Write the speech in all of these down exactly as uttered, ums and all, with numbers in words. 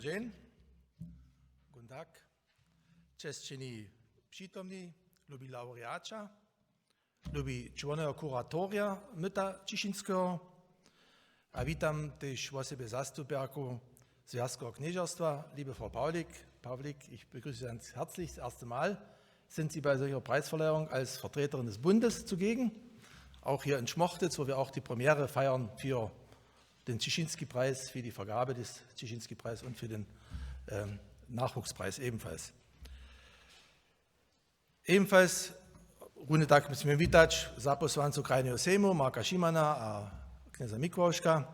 Dźeń. Guten Tag. Česćeni přitomni, lubi lawreaća, lubi čłonojo kuratorja myta Ćišinskeho. A witam tež wosebje zastupjerku Zwjazkeho knježerstwa, liebe Frau Pawlik. Pawlik, ich begrüße Sie ganz herzlich das erste Mal. Sind Sie bei solcher Preisverleihung als Vertreterin des Bundes zugegen? Auch hier in Schmochtitz, wo wir auch die Premiere feiern für den Cieszyński-Preis, für die Vergabe des Cieszyński-Preis und für den, ähm, Nachwuchspreis ebenfalls. Ebenfalls runje tak smím witać zapósłancow Krajneho sejmu, Marka Šimana a knjeza Mikławška.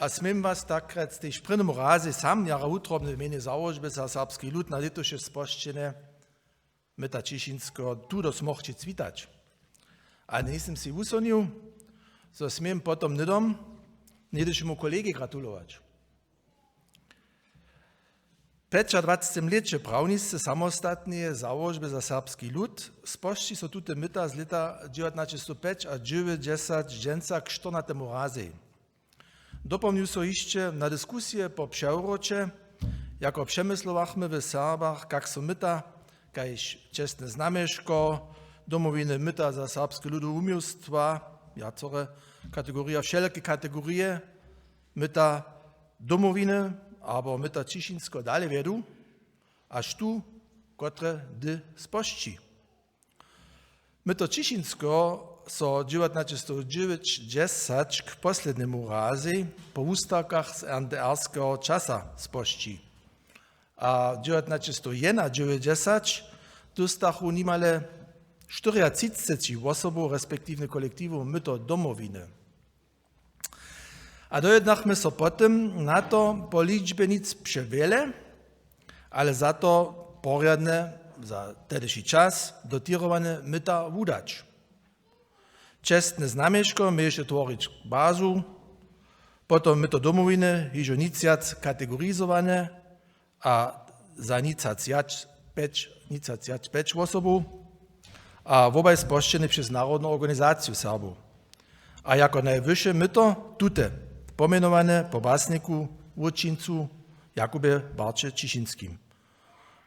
A smím was takrjec tež prěnjemu razej sam jara wutrobnje w mjenje Załožby za serbski lud na lětuše spožčenje myta Ćišinskeho tu do Smochćic witać. A njejsym sej wusohnił, zo smím potom hnydom něhdyšemu kolegej gratulować. W pjećadwacetym lěće prawnisce samostatneje Załožby za serbski lud spožči so tute myta z lěta dźewjatnaćestowpjećadźewjećdźesat dźensa k štyrnatemu razej. Dopomnju so hišće na diskusije po přewróće, jako přemyslowachmy w Serbach, kak so myta, kaž čestne znamješko Domowiny, myta za serbske ludowe wuměłstwa, wjacore kategorije, wšelake kategorije myta Domowiny abo myta Ćišinskeho dale wjedu, a štó kotre hdy spožči. Myto Ćišinskeho so dźewjatnaćestowdźewjećdźesat k poslednemu razej po wustawkach z R N D R-skeho časa spožči. A dźewjatnaćestowjednadźewjećdźesat dóstachu nimale štyrjatřiceći wosobow, respektiwnje kolektiwow, myto Domowiny. A dojednachmy so po tym na to po ličbje nic přewjele, ale za to porjadne, za tehdyši čas dotěrowane myta wudać. Čestne znamješko měješe tworić bazu, potom myto Domowiny hižo nic wjac kategorizowane, a za nic hač pjeć, nic hač pjeć wosobow, a wobaj spožčene přez Narodnu organizaciju Serbow. A jako najwyše myto tute, pomjenowane po basnjeku wótčincu Jakubje Barće Ćišinskim,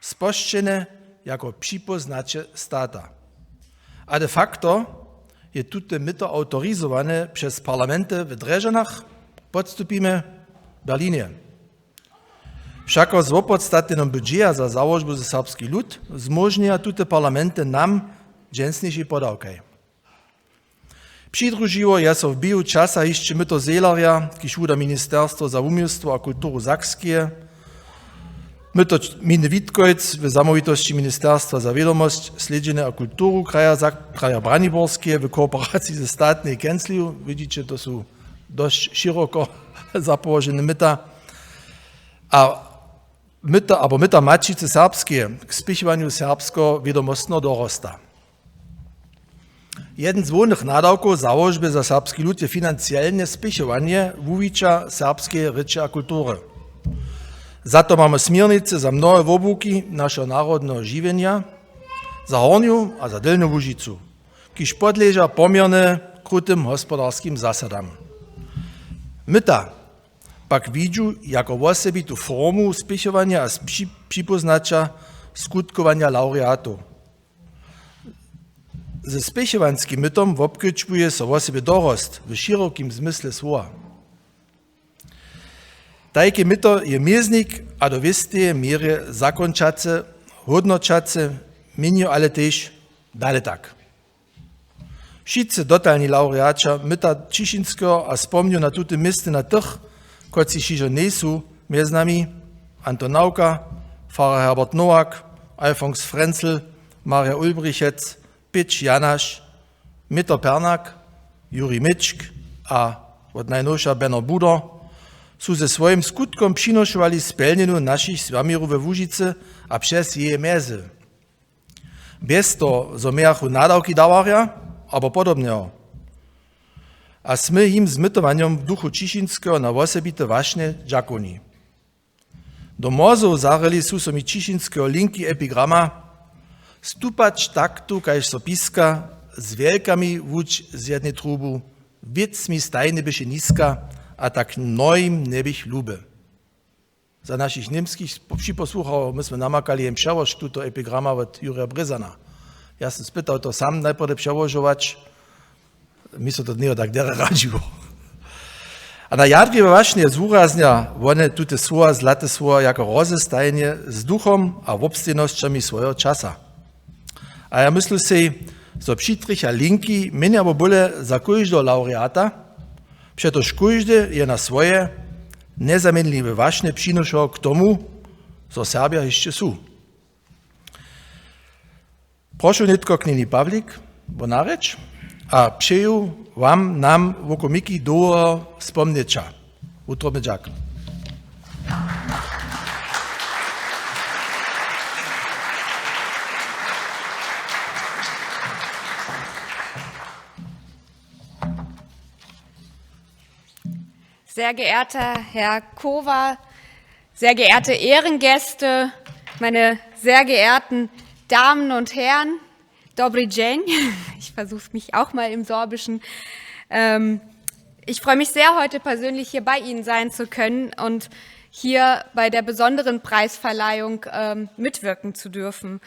spožčene jako připóznaće stata. A de facto je tute myto awtorizowane přez parlamenty w Drježdźanach, Podstupimje, Berlinje. Wšako z wopodstatnjenym budźeja za Załožbu za serbski lud zmóžnjeja tute parlamenty nam dźensnišej podawkaj. Přidružiło je so w běhu časa hišće myto Zehlerja, kiž wuda Ministerstwo za wuměłstwo a kulturu Sakskeje, myto Miny Witkojc w zamołwitosći Ministerstwa za wědomosć, slědźenje a kulturu kraja Sak-, kraja Braniborskeje w kooperaciji ze statnej kancliju. Widźiće, to su dosć šěroko zapołožene myta. A myta, abo myta Maćicy Serbskeje k spěchowanju serbskeho wědomostneho dorosta. Jedyn z hłownych nadawkow Załožby za serbski lud je financielne spěchowanje wuwića serbskeje rěče a kultury. Za to mamy směrnicy za mnohe wobłuki našeho narodneho žiwjenja, za Hornju a za Delnju Łužicu, kiž podleža poměrnje krutym hospodarskim zasadam. Myta pak widźu jako wosebitu formu spěchowanja a při-, připóznaća skutkowanja lawreatow. Ze spěchowanskim mytom wobkedźbuje so wosebje dorost w šěrokim zmysle słowa. Tajke myto je měznik a do wěsteje měrje zakónčace, hódnoćace měnjo, ale tež dale tak. Wšitcy dotalni lawreaća myta Ćišinskeho a spomnju na tutym městnje na tych, kotřiž hižo njejsu mjez nami: Anton Nawka, farar Herbert Nowak, Alfons Frenzel, Marja Ulbrichec, Pětš Janaš, Mětr Pernak, Jurij Mětšk a wot najnowša Beno Budo, su ze swojim skutkom přinošowali spjelnjenju našich zaměrow we Łužicy a přez jeje mjezy, bjez toho zo mějachu nadawki dawarja abo podobneho. A smy jim z mytowanjom w duchu Ćišinskeho na wosebite wašnje dźakowni. Do mórzow zahrěli su so mi Ćišinskeho linki epigrama: Stupać taktu, kaž so piska, z wjelkami łudź z jednej trubu, wěc mi stajnje běše niska, a tak mnohim njeběch luby. za našich němskich sp-, připosłuchało, my smy namakali jen přełož tuto epigrama wot Jurja Brězana. Ja sym spytał to sam najprjedy přełožować, mi so to njejo tak derje radźiło. A na jadrje wašnje zwuraznja wone tute słowa, zlate słowa, jako rozestajenje z duchom a wobstejnosćami swojeho časa. A ja myslu sej, zo Přitrich a Linki měnja abo bóle za kóždeho laureata, přetož kóždy je na swoje njezamjenliwe wašnje přinošał k tomu, zo Serbja hišće su. Prošu nětko knjeni Pawlik wo narěč a přeju wam, nam wokomiki dołho spomnjeća. Wutrobny dźak. Sehr geehrter Herr Kowa, sehr geehrte Ehrengäste, meine sehr geehrten Damen und Herren, dobri dźeń. Ich versuche es mich auch mal im Sorbischen. Ähm, ich freue mich sehr, heute persönlich hier bei Ihnen sein zu können und hier bei der besonderen Preisverleihung, ähm, mitwirken zu dürfen.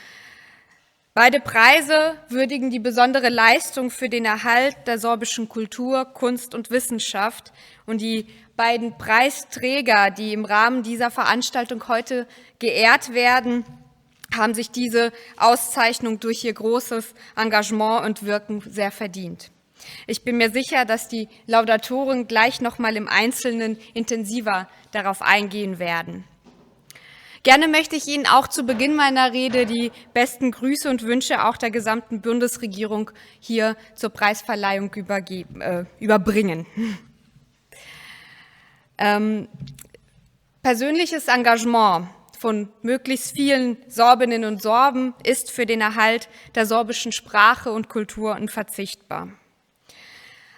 Beide Preise würdigen die besondere Leistung für den Erhalt der sorbischen Kultur, Kunst und Wissenschaft. Und die beiden Preisträger, die im Rahmen dieser Veranstaltung heute geehrt werden, haben sich diese Auszeichnung durch ihr großes Engagement und Wirken sehr verdient. Ich bin mir sicher, dass die Laudatoren gleich noch mal im Einzelnen intensiver darauf eingehen werden. Gerne möchte ich Ihnen auch zu Beginn meiner Rede die besten Grüße und Wünsche auch der gesamten Bundesregierung hier zur Preisverleihung übergeben, äh, überbringen. Ähm, persönliches Engagement von möglichst vielen Sorbinnen und Sorben ist für den Erhalt der sorbischen Sprache und Kultur unverzichtbar.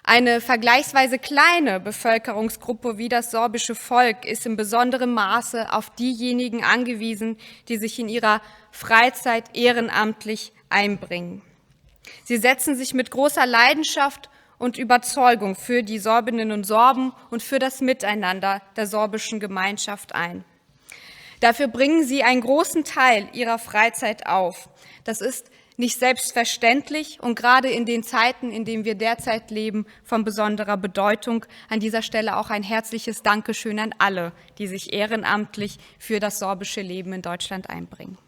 Eine vergleichsweise kleine Bevölkerungsgruppe wie das sorbische Volk ist in besonderem Maße auf diejenigen angewiesen, die sich in ihrer Freizeit ehrenamtlich einbringen. Sie setzen sich mit großer Leidenschaft und Überzeugung für die Sorbinnen und Sorben und für das Miteinander der sorbischen Gemeinschaft ein. Dafür bringen sie einen großen Teil ihrer Freizeit auf. Das ist nicht selbstverständlich und gerade in den Zeiten, in denen wir derzeit leben, von besonderer Bedeutung. An dieser Stelle auch ein herzliches Dankeschön an alle, die sich ehrenamtlich für das sorbische Leben in Deutschland einbringen.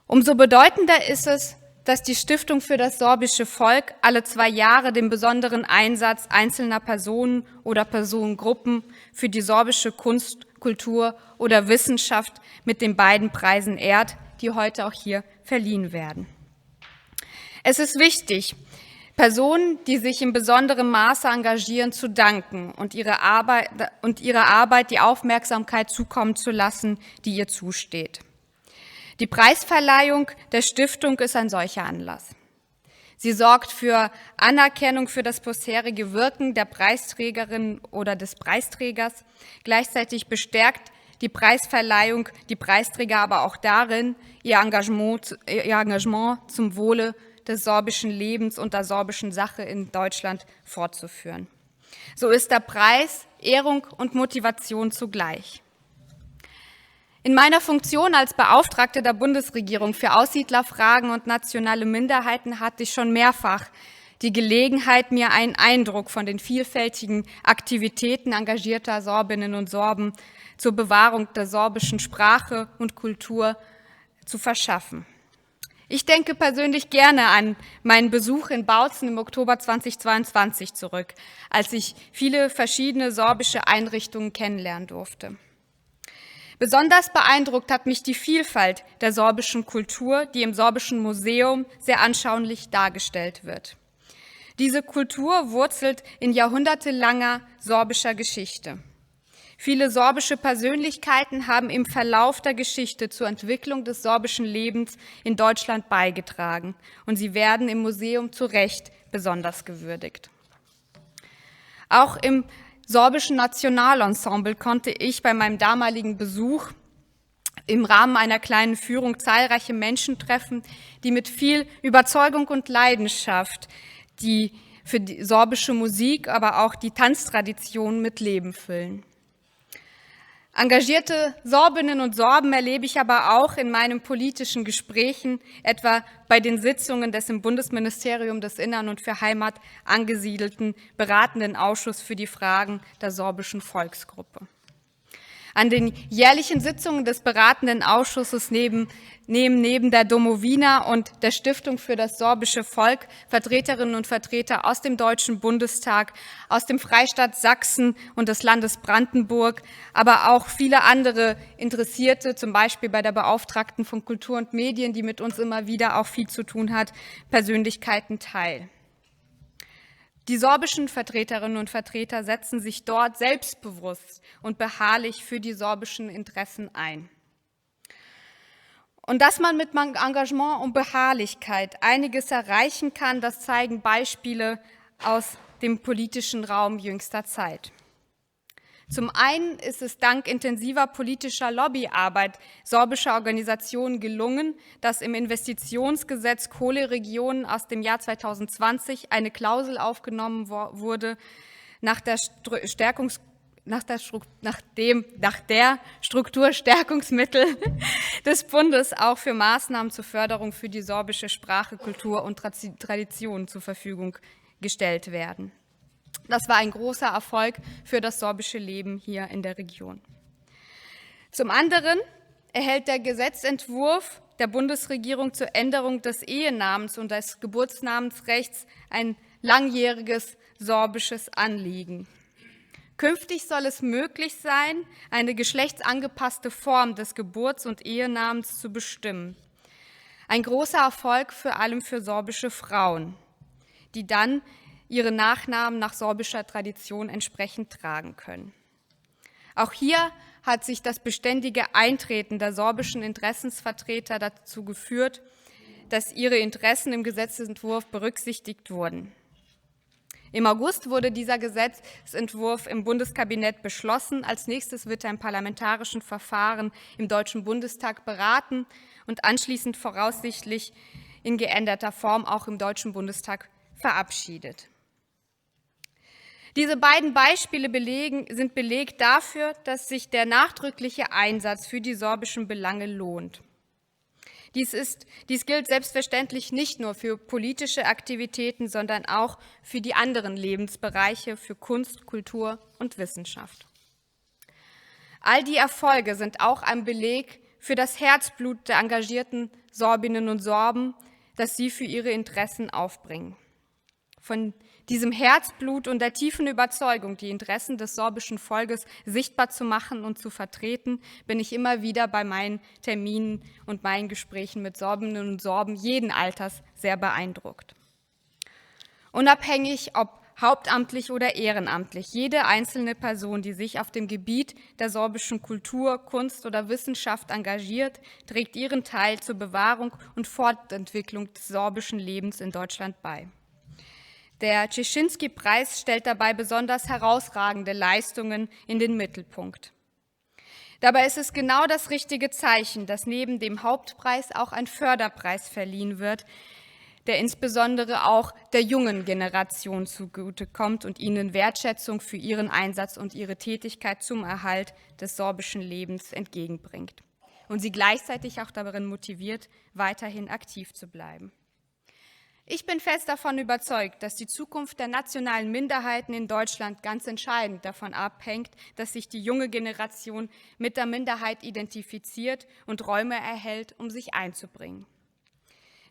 Umso bedeutender ist es, dass die Stiftung für das sorbische Volk alle zwei Jahre den besonderen Einsatz einzelner Personen oder Personengruppen für die sorbische Kunst, Kultur oder Wissenschaft mit den beiden Preisen ehrt, die heute auch hier verliehen werden. Es ist wichtig, Personen, die sich in besonderem Maße engagieren, zu danken und ihre Arbeit, und ihrer Arbeit die Aufmerksamkeit zukommen zu lassen, die ihr zusteht. Die Preisverleihung der Stiftung ist ein solcher Anlass. Sie sorgt für Anerkennung für das bisherige Wirken der Preisträgerin oder des Preisträgers. Gleichzeitig bestärkt die Preisverleihung die Preisträger aber auch darin, ihr Engagement, ihr Engagement zum Wohle des sorbischen Lebens und der sorbischen Sache in Deutschland fortzuführen. So ist der Preis Ehrung und Motivation zugleich. In meiner Funktion als Beauftragte der Bundesregierung für Aussiedlerfragen und nationale Minderheiten hatte ich schon mehrfach die Gelegenheit, mir einen Eindruck von den vielfältigen Aktivitäten engagierter Sorbinnen und Sorben zur Bewahrung der sorbischen Sprache und Kultur zu verschaffen. Ich denke persönlich gerne an meinen Besuch in Bautzen im Oktober zweitausendzweiundzwanzig zurück, als ich viele verschiedene sorbische Einrichtungen kennenlernen durfte. Besonders beeindruckt hat mich die Vielfalt der sorbischen Kultur, die im Sorbischen Museum sehr anschaulich dargestellt wird. Diese Kultur wurzelt in jahrhundertelanger sorbischer Geschichte. Viele sorbische Persönlichkeiten haben im Verlauf der Geschichte zur Entwicklung des sorbischen Lebens in Deutschland beigetragen und sie werden im Museum zu Recht besonders gewürdigt. Auch im sorbischen Nationalensemble konnte ich bei meinem damaligen Besuch im Rahmen einer kleinen Führung zahlreiche Menschen treffen, die mit viel Überzeugung und Leidenschaft die für die sorbische Musik, aber auch die Tanztradition mit Leben füllen. Engagierte Sorbinnen und Sorben erlebe ich aber auch in meinen politischen Gesprächen, etwa bei den Sitzungen des im Bundesministerium des Innern und für Heimat angesiedelten Beratenden Ausschuss für die Fragen der sorbischen Volksgruppe. An den jährlichen Sitzungen des Beratenden Ausschusses neben, nehmen neben der Domowina und der Stiftung für das sorbische Volk Vertreterinnen und Vertreter aus dem Deutschen Bundestag, aus dem Freistaat Sachsen und des Landes Brandenburg, aber auch viele andere Interessierte, zum Beispiel bei der Beauftragten von Kultur und Medien, die mit uns immer wieder auch viel zu tun hat, Persönlichkeiten teil. Die sorbischen Vertreterinnen und Vertreter setzen sich dort selbstbewusst und beharrlich für die sorbischen Interessen ein. Und dass man mit Man-, Engagement und Beharrlichkeit einiges erreichen kann, das zeigen Beispiele aus dem politischen Raum jüngster Zeit. Zum einen ist es dank intensiver politischer Lobbyarbeit sorbischer Organisationen gelungen, dass im Investitionsgesetz Kohleregionen aus dem Jahr zweitausendzwanzig eine Klausel aufgenommen wo-, wurde, nach der Stru-, Stärkungs-, nach der Stru-, nach dem, nach der Strukturstärkungsmittel des Bundes auch für Maßnahmen zur Förderung für die sorbische Sprache, Kultur und Tra-, Tradition zur Verfügung gestellt werden. Das war ein großer Erfolg für das sorbische Leben hier in der Region. Zum anderen erhält der Gesetzentwurf der Bundesregierung zur Änderung des Ehenamens und des Geburtsnamensrechts ein langjähriges sorbisches Anliegen. Künftig soll es möglich sein, eine geschlechtsangepasste Form des Geburts- und Ehenamens zu bestimmen. Ein großer Erfolg vor allem für sorbische Frauen, die dann ihre Nachnamen nach sorbischer Tradition entsprechend tragen können. Auch hier hat sich das beständige Eintreten der sorbischen Interessensvertreter dazu geführt, dass ihre Interessen im Gesetzentwurf berücksichtigt wurden. Im August wurde dieser Gesetzentwurf im Bundeskabinett beschlossen. Als nächstes wird er im parlamentarischen Verfahren im Deutschen Bundestag beraten und anschließend voraussichtlich in geänderter Form auch im Deutschen Bundestag verabschiedet. Diese beiden Beispiele belegen, sind Beleg dafür, dass sich der nachdrückliche Einsatz für die sorbischen Belange lohnt. Dies ist, dies gilt selbstverständlich nicht nur für politische Aktivitäten, sondern auch für die anderen Lebensbereiche, für Kunst, Kultur und Wissenschaft. All die Erfolge sind auch ein Beleg für das Herzblut der engagierten Sorbinnen und Sorben, das sie für ihre Interessen aufbringen. Von diesem Herzblut und der tiefen Überzeugung, die Interessen des sorbischen Volkes sichtbar zu machen und zu vertreten, bin ich immer wieder bei meinen Terminen und meinen Gesprächen mit Sorbinnen und Sorben jeden Alters sehr beeindruckt. Unabhängig ob hauptamtlich oder ehrenamtlich, jede einzelne Person, die sich auf dem Gebiet der sorbischen Kultur, Kunst oder Wissenschaft engagiert, trägt ihren Teil zur Bewahrung und Fortentwicklung des sorbischen Lebens in Deutschland bei. Der Czeschinski-Preis stellt dabei besonders herausragende Leistungen in den Mittelpunkt. Dabei ist es genau das richtige Zeichen, dass neben dem Hauptpreis auch ein Förderpreis verliehen wird, der insbesondere auch der jungen Generation zugutekommt und ihnen Wertschätzung für ihren Einsatz und ihre Tätigkeit zum Erhalt des sorbischen Lebens entgegenbringt und sie gleichzeitig auch darin motiviert, weiterhin aktiv zu bleiben. Ich bin fest davon überzeugt, dass die Zukunft der nationalen Minderheiten in Deutschland ganz entscheidend davon abhängt, dass sich die junge Generation mit der Minderheit identifiziert und Räume erhält, um sich einzubringen.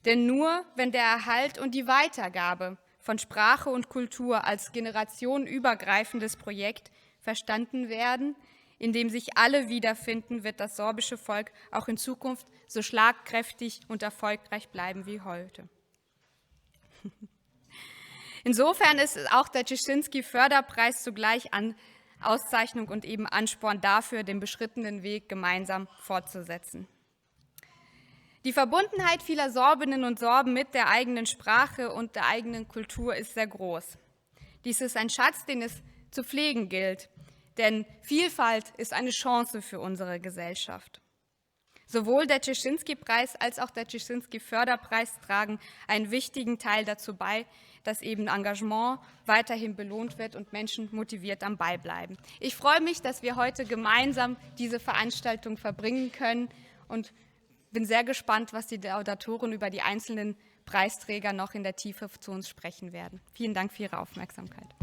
Denn nur wenn der Erhalt und die Weitergabe von Sprache und Kultur als generationenübergreifendes Projekt verstanden werden, in dem sich alle wiederfinden, wird das sorbische Volk auch in Zukunft so schlagkräftig und erfolgreich bleiben wie heute. Insofern ist auch der Czeschinski-Förderpreis zugleich an Auszeichnung und eben Ansporn dafür, den beschrittenen Weg gemeinsam fortzusetzen. Die Verbundenheit vieler Sorbinnen und Sorben mit der eigenen Sprache und der eigenen Kultur ist sehr groß. Dies ist ein Schatz, den es zu pflegen gilt, denn Vielfalt ist eine Chance für unsere Gesellschaft. Sowohl der Tschetschinski-Preis als auch der Tschetschinski-Förderpreis tragen einen wichtigen Teil dazu bei, dass eben Engagement weiterhin belohnt wird und Menschen motiviert am Ball bleiben. Ich freue mich, dass wir heute gemeinsam diese Veranstaltung verbringen können und bin sehr gespannt, was die Laudatoren über die einzelnen Preisträger noch in der Tiefe zu uns sprechen werden. Vielen Dank für Ihre Aufmerksamkeit.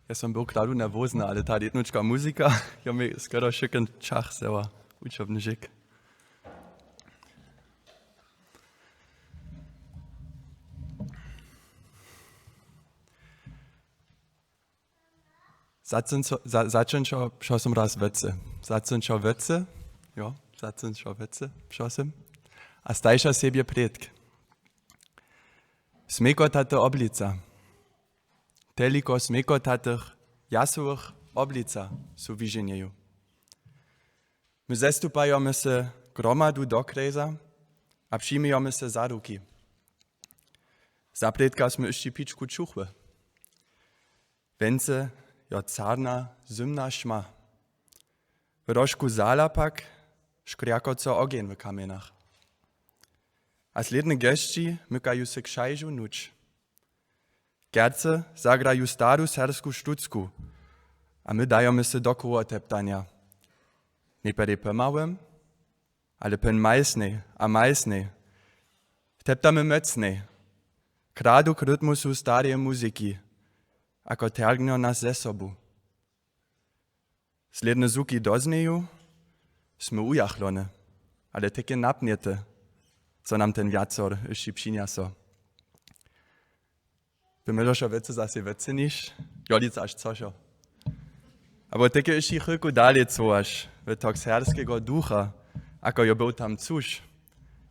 Ja sam był kradu nerwozny, ale ta lětnučka muzika jo mi skoro wšitki čas wzała. Wučobny žik. Začinčo, za, začinčo, přišel sam raz wěcy. Začinčo wěcy, jo, začinčo wěcy, přišel sam. A stajša sebje prědk. Smjejkotaty oblica. Teliko smjejkotatych jasowych oblica su w Wiženjeju. My zestupajemy se gromadu do krjeza a přijmejemy se za ruki. Zaprědka smy hyšći pičku čuchły. Wjency jo carna, zymna šma. W rožku zala pak škrjakoco ogień w kamjenach. A slědne gesći mykaju se kšajžu nuć. Kercy zagraju staru serbsku štucku a my dajemy se do kołoteptanja. Njepjerjej po małym, ale pyn majsnej a majsnej. Teptamy mocnej. Kradu k rytmusu stareje muziki, ako tergnjo nas ze sobu. Slědne zwuki dozněju, smy ujachlony, ale teke napnjete, co nam ten wjacor hyšći přinjaso. By móžeš wěcy zase wěcy niž, jolic až cošo. Abo teke hyšći chylku dalej cołaš, w tok serbskeho ducha, ako jo był tam cuž,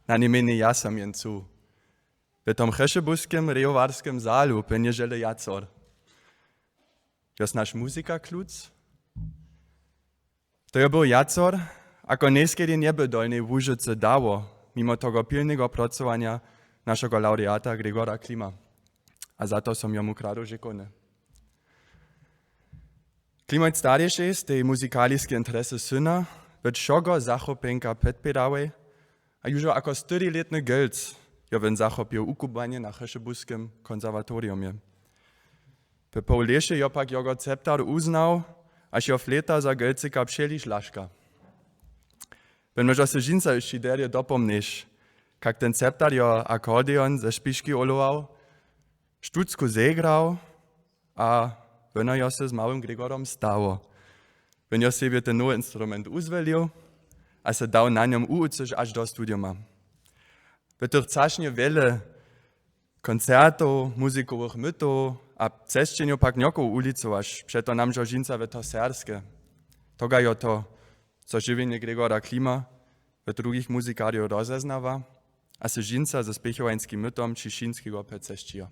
na nejmjenjej ja sam jen cuł. W tom chešebuskem rejowarskem zalu pynježele wjacor. Jo snaž muzika kluc? To jo był wjacor, ako njejskerjej njeby Dolnej Łužycy dało, mimo toho pilneho procowanja našeho laureata Gregora Klima. A za to som jomu krado žěkowny. Klimojc starješej stej muzikaliske interesy syna, wot wšogo zachopjenka podpěrałej, a južo ako styrilětny Gjelc jo wón zachopił wukubłanje na Chešebuskem konserwatoriumje. W połlěše jo pak jogo ceptar wuznał, až jo flejta za Gjelcyka přeliš laška. Wón móžo sej dźensa hyšći derje dopomnješ, kak ten ceptar jo akordeon ze špiški holował, štucku zegrał a wóno jo sej z małym Gregorom stało. Wón jo sebje ten nowy instrument wuzwolił a sej dał na njom wučeć až do studiuma. W tych třašnje wjele koncertow, muzikowych mytow a přesćenjow pak njokow wulicowaš, přeto nam žo dźensa wot to serbske. Toga jo to, co žiwjenje Gregora Klima wot drugich muzikarjow rozeznawa a sej dźensa ze spěchowańskim mytom Ćišinskeho přecesćijo.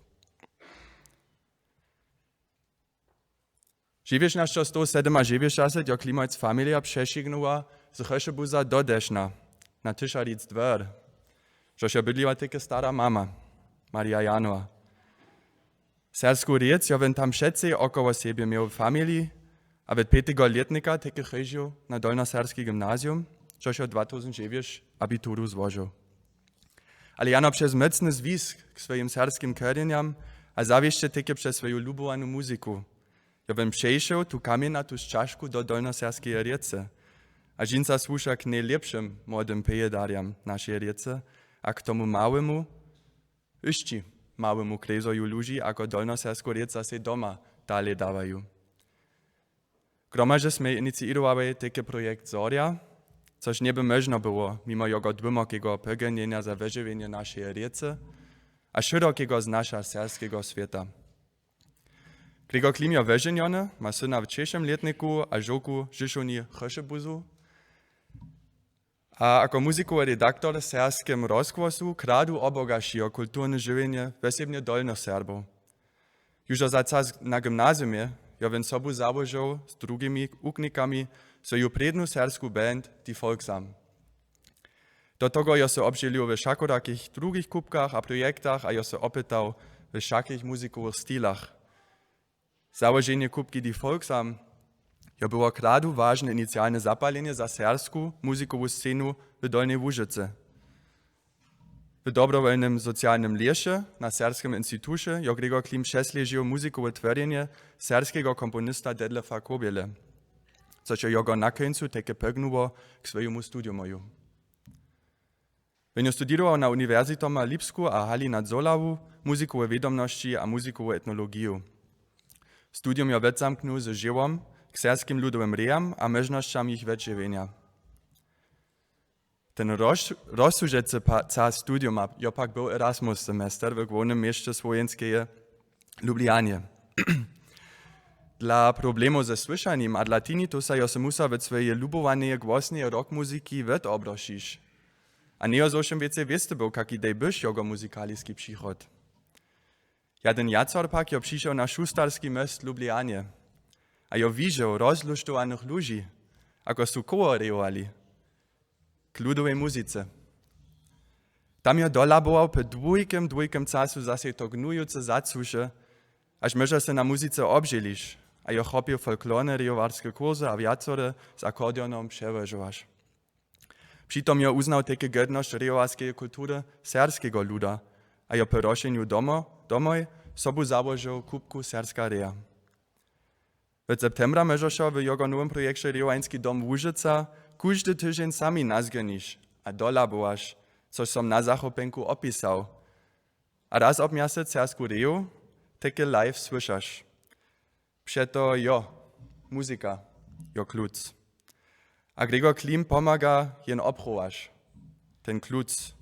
Dźewjećnaćehostow sydomadźewjećdźesat jo Klimojc familija přešignowała z Chešebuza do Dešna, na Tyšaric dwór, žož jo bydliła teke stara mama, Marija Janowa. Serbsku rěc jo wón tam přecej około sebje měł w familiji a wot pjeteho lětnika teke chóžił na Dolnoserbski gymnazium, žož jo dwatysąc dźewjeć abituru złožił. Ale jano přez mocny zwisk k swojim serbskim korjenjam a zawěsće teke přez swoju lubowanu muziku jo wón přešoł tu kamjenjatu sćažku do Dolnoserbskeje rěcy. A dźensa słuša k nejlěpšim młodym pjejedarjam našeje rěcy a k tomu małemu, hyšći małemu krejzorju ludźi, ako Dolnoserbsku rěc sej doma dale dawaju. Gromadźe smy iniciěrowali teke projekt Zorja, což njeby móžno było mimo jogo dłymokego pogónjenja za wožywjenje našeje rěcy a šěrokego znaša serbskeho swěta. Gregor Klim jo woženjony, ma syna w třešim lětniku a žołku w Žišowni Chóšebuzu. A jako muzikowy redaktor w serbskim rozgłosu kradu obogaći jo kulturne žiwjenje, wosebnje Dolnych Serbow. Južo za čas na gymnaziumje jo wón sobu załožił z drugimi wuknikami swoju prědnu serbsku band Die Folksam. Do toho jo sej wobdźělił we wšakodakich drugich kupkach a projektach a jo sej wopytał we wšakich muzikowych stilach. Załoženje kupki Die Folksam jo było kradu wažne inicialne zapalenje za serbsku muzikowu scenu w Dolnej Łužycy. W dobrowolnym socialnym lěše na Serbskim instituće jo Gregor Klim přesležił muzikowe twjerjenje serbskeho komponista Detljefa Kobjele, což jo jogo na kóncu teke pognuło k swojemu studiumoju. Wón jo studirował na uniwersitomaj w Lipsku a Hali nad Zolawu muzikowe wědomnosći a muzikowu etnologiju. Studium jo wjetzamknył ze žiwom k serbskim ludowym hrejam a móžnosćam jich wjetšěwjenja. Ten roz-, rozsudźecy pa-, čas studiuma jo pak był Erasmus-semester w hłownym měsće Słowjenskeje, Ljubljanje. Dla problemow ze słyšanim a dla tinnitusa jo so musał wot swojej lubowaneje głosneje rockmuziki wotobrošić. A njejo zowšěm wěcej wěsty był, kaki dej byš jogo muzikaliski přichod. Jedyn wjacore pak jo přišoł na Šustarski most w Ljubljanje a jo wižoł rozluštowanych ludźi, ako su koło hrejowali k ludowej muzice. Tam jo dolabował po dłujkim, dłujkim času zasej to gnujuce zacuše, až móžeš se na muzice wobdźělić, a jo chopił folklorne hrějowarske kursy a wjacore z akordeonom přełožowaš. Přitom jo uznał tajke gydnosć hrějowarskeje kultury serbskeho luda a jo po rošenju domo-, domoj sobu załožoł kupku Serbska hreja. Wot septembra móžeš so w jogo nowym projekće Hrějowański dom Łužica kóždy tydźeń sami nazgonić a dolabowaš, což som na zachopjenku opisał. A raz ob mjesec serbsku hreju tajke live słyšaš. Přeto jo, muzika jo kluc. A Gregor Klim pomaga, jen obchowaš ten kluc,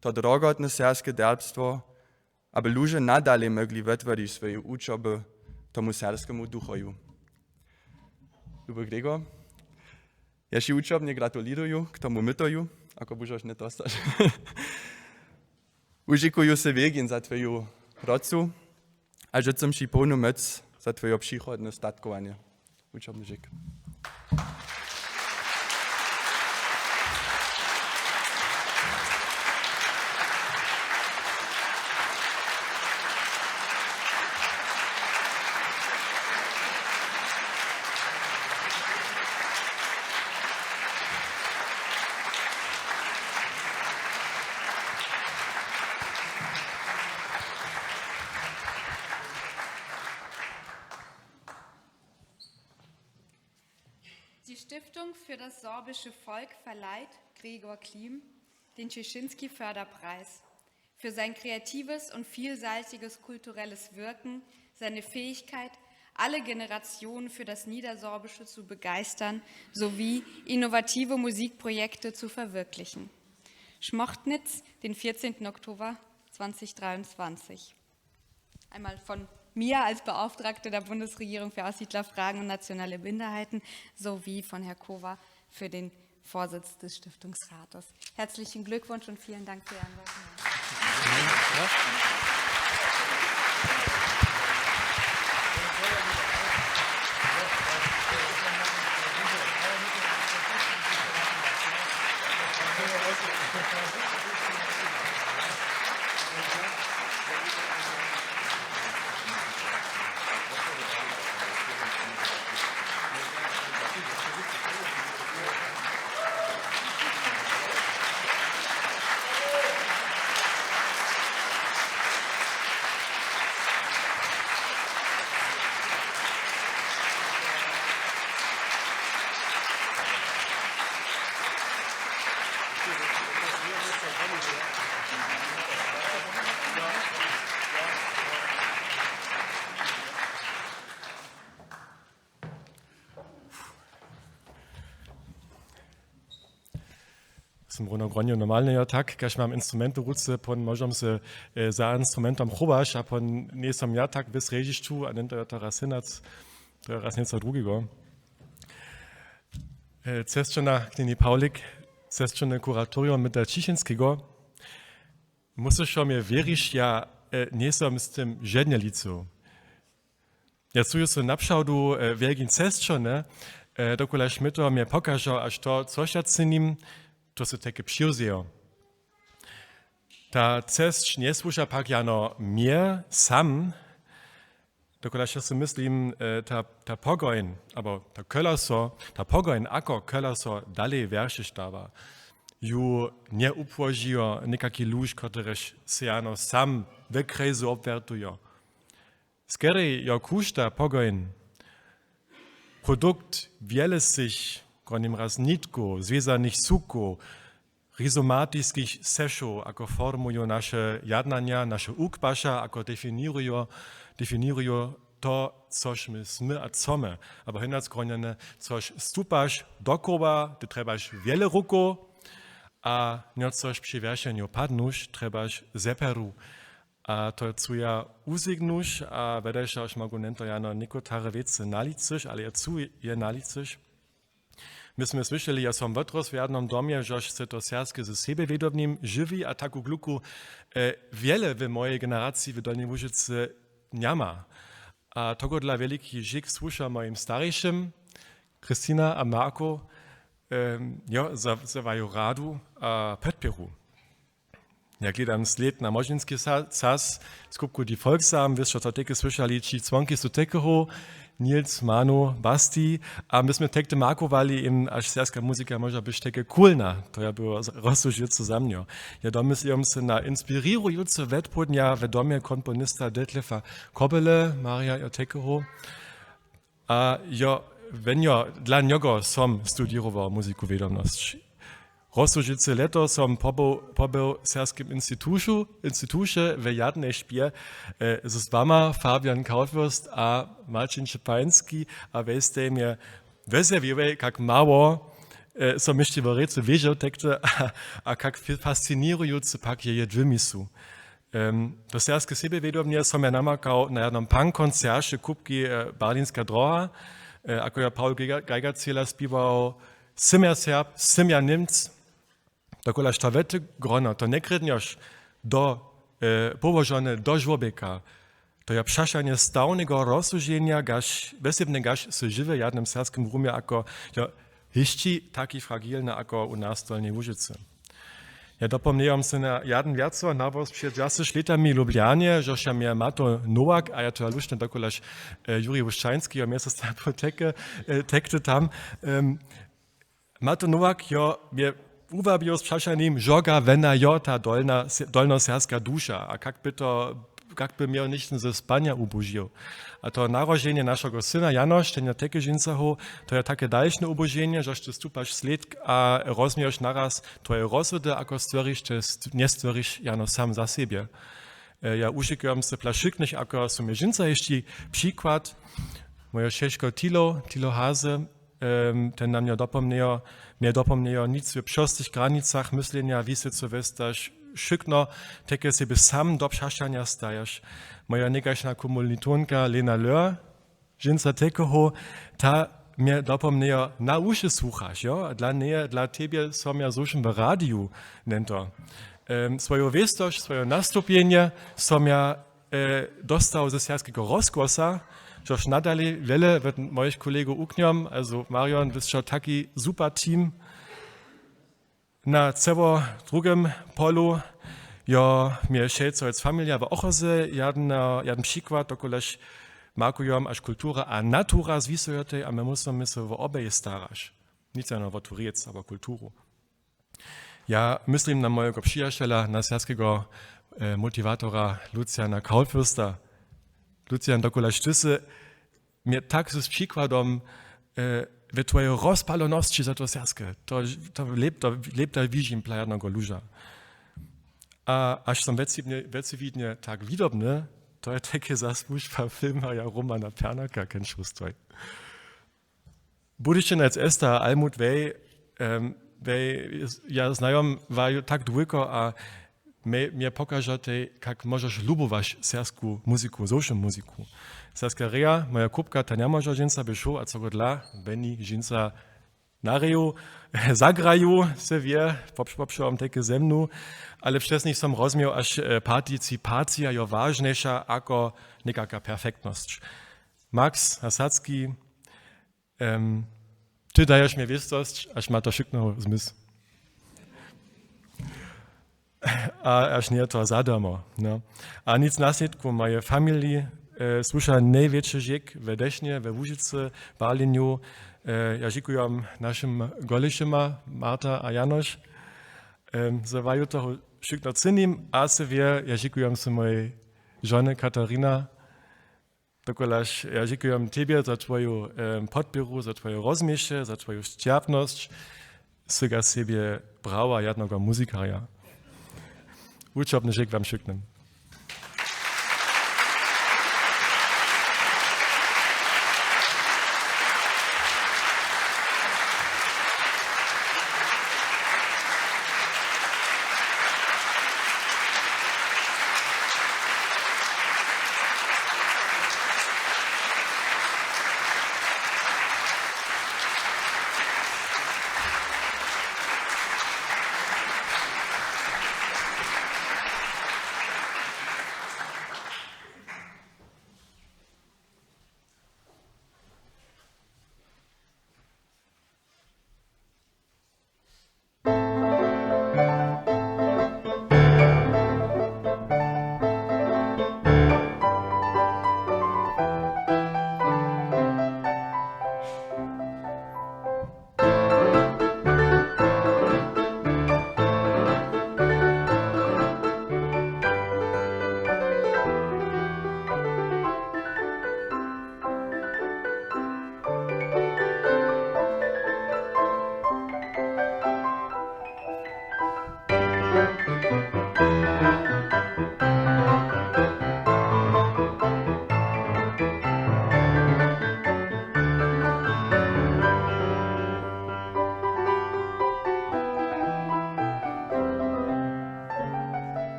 to drogotne serbske derbstwo, aby luže nadale mógli wotworić swoje wučoby tomu serbskemu duchoju. Luby Gregor, ja ći wučobnje gratuliruju k tomu mytoju, ako budźeš hnydostać. Wužikuju se wjegin za twoju procu a žycym ći połnu móc za twoje přichodne statkowanje. Wučobny žik. Die Stiftung für das sorbische Volk verleiht Gregor Klim den Tschichinski-Förderpreis für sein kreatives und vielseitiges kulturelles Wirken, seine Fähigkeit, alle Generationen für das Niedersorbische zu begeistern, sowie innovative Musikprojekte zu verwirklichen. Schmochtnitz, den vierzehnten Oktober zweitausenddreiundzwanzig. Einmal von mir als Beauftragte der Bundesregierung für Aussiedlerfragen und nationale Minderheiten sowie von Herr Kowa für den Vorsitz des Stiftungsrates. Herzlichen Glückwunsch und vielen Dank für Ihr Engagement. Sym runje gronje normalnejo, tak, kaž mam instrument w ruce, pon móžem se, e, za instrumentom chować, a pon njejsym ja tak w rěžišću, a njeńto jo to raz hinac, to je raz něco drugigo. E, cesćona knjeni Pawlik, cesćone kuratorium Myta Ćišinskeho, musliš so mje wěrić, ja, e, njejsym z tym žednje licył. Ja su jo so napřawdu, e, wjelkin cesćo, ne? E, dokelž mi to mje pokažo, až to, což ja cynim, to se tajke přiwzejo. Ta cesć njesłuša pak jano mje sam, dokelž ja so myslim, e, ta, ta pogoń, abo ta kölaso, ta pogoń, ako kölaso dalej wjerše stawa, ju njewupłožijo někaki luž, kotryž se jano sam we krejzu wobwjertujo. Skerjej jo kužda pogoń, produkt wjelesych, konjemraz nitkow, zwězanych sukow, rhizomatiskich sešow, ako formujo naše jadnanja, naše ukwaša, ako definirujo, definirujo to, což my smy a chcemy, abo hinac kronjene, což stupaš do koła, ty trjebaš wjele rukow, a njo což při wjeršenju padnuš, trjebaš zeperu. A to cuja wuzjeknuš a wjedajša, až mogu nento jano někotare wěcy nalicyš, ale ja cu je nalicyš. My smy słyšeli, ja som wotrosł w jednym domje, žož se to serbske ze sebje wědomnim žiwi a taku kluku e, wjele w mojej generaciji w Dolnjej Łužicy njama. A tohodla wjeliki žik słuša mojim starješim, Kristina a Marko, em, jo, za, za waju radu a podpěru. Ja gledam slěd na Młodźinski sa-, sas, skupku Die Volksam, wy sće to teky słyšali, ći čłonki su tekeho, Nils, Manu, Basti, a my smy tek te markowali, jim, až serbska muzika móža być teky kulna, to ja było z-, rozsudźicy za mnje. Ja domyslujom se na inspirirujuce wetpołdnja w domje komponista Detlefa Kobele, Marja jo tekeho. A jo, wjenjo, dla njogo som studirował muziku wědomnosć. Rozsudźicy lěto som pobył, pobył w serbskim institušu, instituše w jadnej špje, e, z wama Fabian Kaufürst a Marcin Szepański, a wy stej mje wezjewiłej, kak mało, e, som hišće wo rěcu wěžał tekty a, a kak fi-, fascinirujucy pak jeje dźěmi su. Em, to serbske sebjewědomnje som ja namakał na jednym punk-koncerće kupki, e, Berlinska droha, e, ako jo Paul Geiger-, Geigerzeler spiwał: „Sym ja Serb, sym ja Němc.“ To kolaž to wety grono, to njekrědnjoš do, e, połožone do žłobjeka. To je přašanje stawneho rozsudźenja, gaž, wjesebne gaž sy žiwy w jednym serbskim rumje ako, jo, hišći taki fragilny ako u nas w Dolnjej Łužicy. Ja dopomnjejom se na jedyn wjaco, nawóz před dźasać lětami w Lubljanje, žož ja mje Mato Nowak, a ja to ja lušne dokulaž, e, Juri Wušćański, jo, mje so stapu teke, e, tekty tam. Em, Mato Nowak, jo, mje uwabił z přašanim, žoga wena jo, ta dolna se-, dolnoserbska duša, a kak by to kak by měł něchtó ze spanja wubožił. A to naroženje našeho syna Janoš, ten je tekež dźensa hoł, to je take dalšne wuboženje, žož ty stupaš slědk a rozměješ naraz twoje rozsudy, ako stwěriš, te st-, njestwěriš jano sam za sebje. E, ja wušikujom se plašyknich, ako su mi dźensa hišći přikład, moje šeško Tilo, Tilo Haze, Em, ten na mnje dopomnjejo, mje dopomnjejo, nic w přostych granicach myslenja, wěsy co wěstaš, wšykno, teke sebje sam do přašanja stajaš. Moja njekašna kommilitonka Lena Löhr, dźensa tekeho, ta mje dopomnjejo, na wuše słuchaš, jo? Dla njeje, dla tebje som ja zowšěm w radiju nento. Em, swoju wěstosć, swoje nastupjenje som ja e, dostał ze serbskeho rozgłosa, žož nadalej wjele wot mojich kolegow wuknjom, also Marion, wy sće taki super team. Na cyło drugim polu, jo, mje šejcowic familia w Ochozy, jadna, jadn přikład, dokolež markujom, až kultura a natura zwisujotej a my musimy se wo obeje staraš. Nic jeno wo tu rěc, abo kulturu. Ja myslim na mojego přijaćela, na serbskeho, e, motiwatora Luciana Kaulfürsta. Lucian, dokola ty sy mje tak z přikładom, e, we twojej rozpalonosći za to serbske. To, to lěp, to lěp da wižim plajarnego luža. A až som wjecywidnje, wjecywidnje tak widobny, to je tajke zasłužba filmarja Romana Pernaka, kenčustwaj. Budyšinec Esta Almut Wej, em, Wej, ja znajom waju tak dłujko a mje, mje pokažatej, kak móžeš lubować serbsku muziku, zowšěm muziku. Serbska reja, moja kupka, ta njemóža dźensa by šoł a co go dla, Benny dźensa na reju, zagraju, se wě, popš-, popšołam tajke ze mnu, ale přez nich som rozměł, až, e, participacija jo wažnjejša ako někaka perfektnosć. Max Hasacki, Em, ty daješ mje wěstosć, až ma to wšykno zmysł. A až njeje to zadarmo, no. A nic naslědku, moje familii, e, słuša nejwjetši žik we Dešnje, we Łužicy, Berlinju. E, ja žikujom našim Golišima, Marta a Janoš. Em, za waju toho wšykno cynim a se wě, ja žikujom se mojej žony Katarina, Dokulaž ja dźěkujem tebje za twoju, em, podpěru, za twoje rozměše, za twoju sćerpnosć, syga sebje prawa jadneho muzikarja. Wučobny žik wam wšyknym.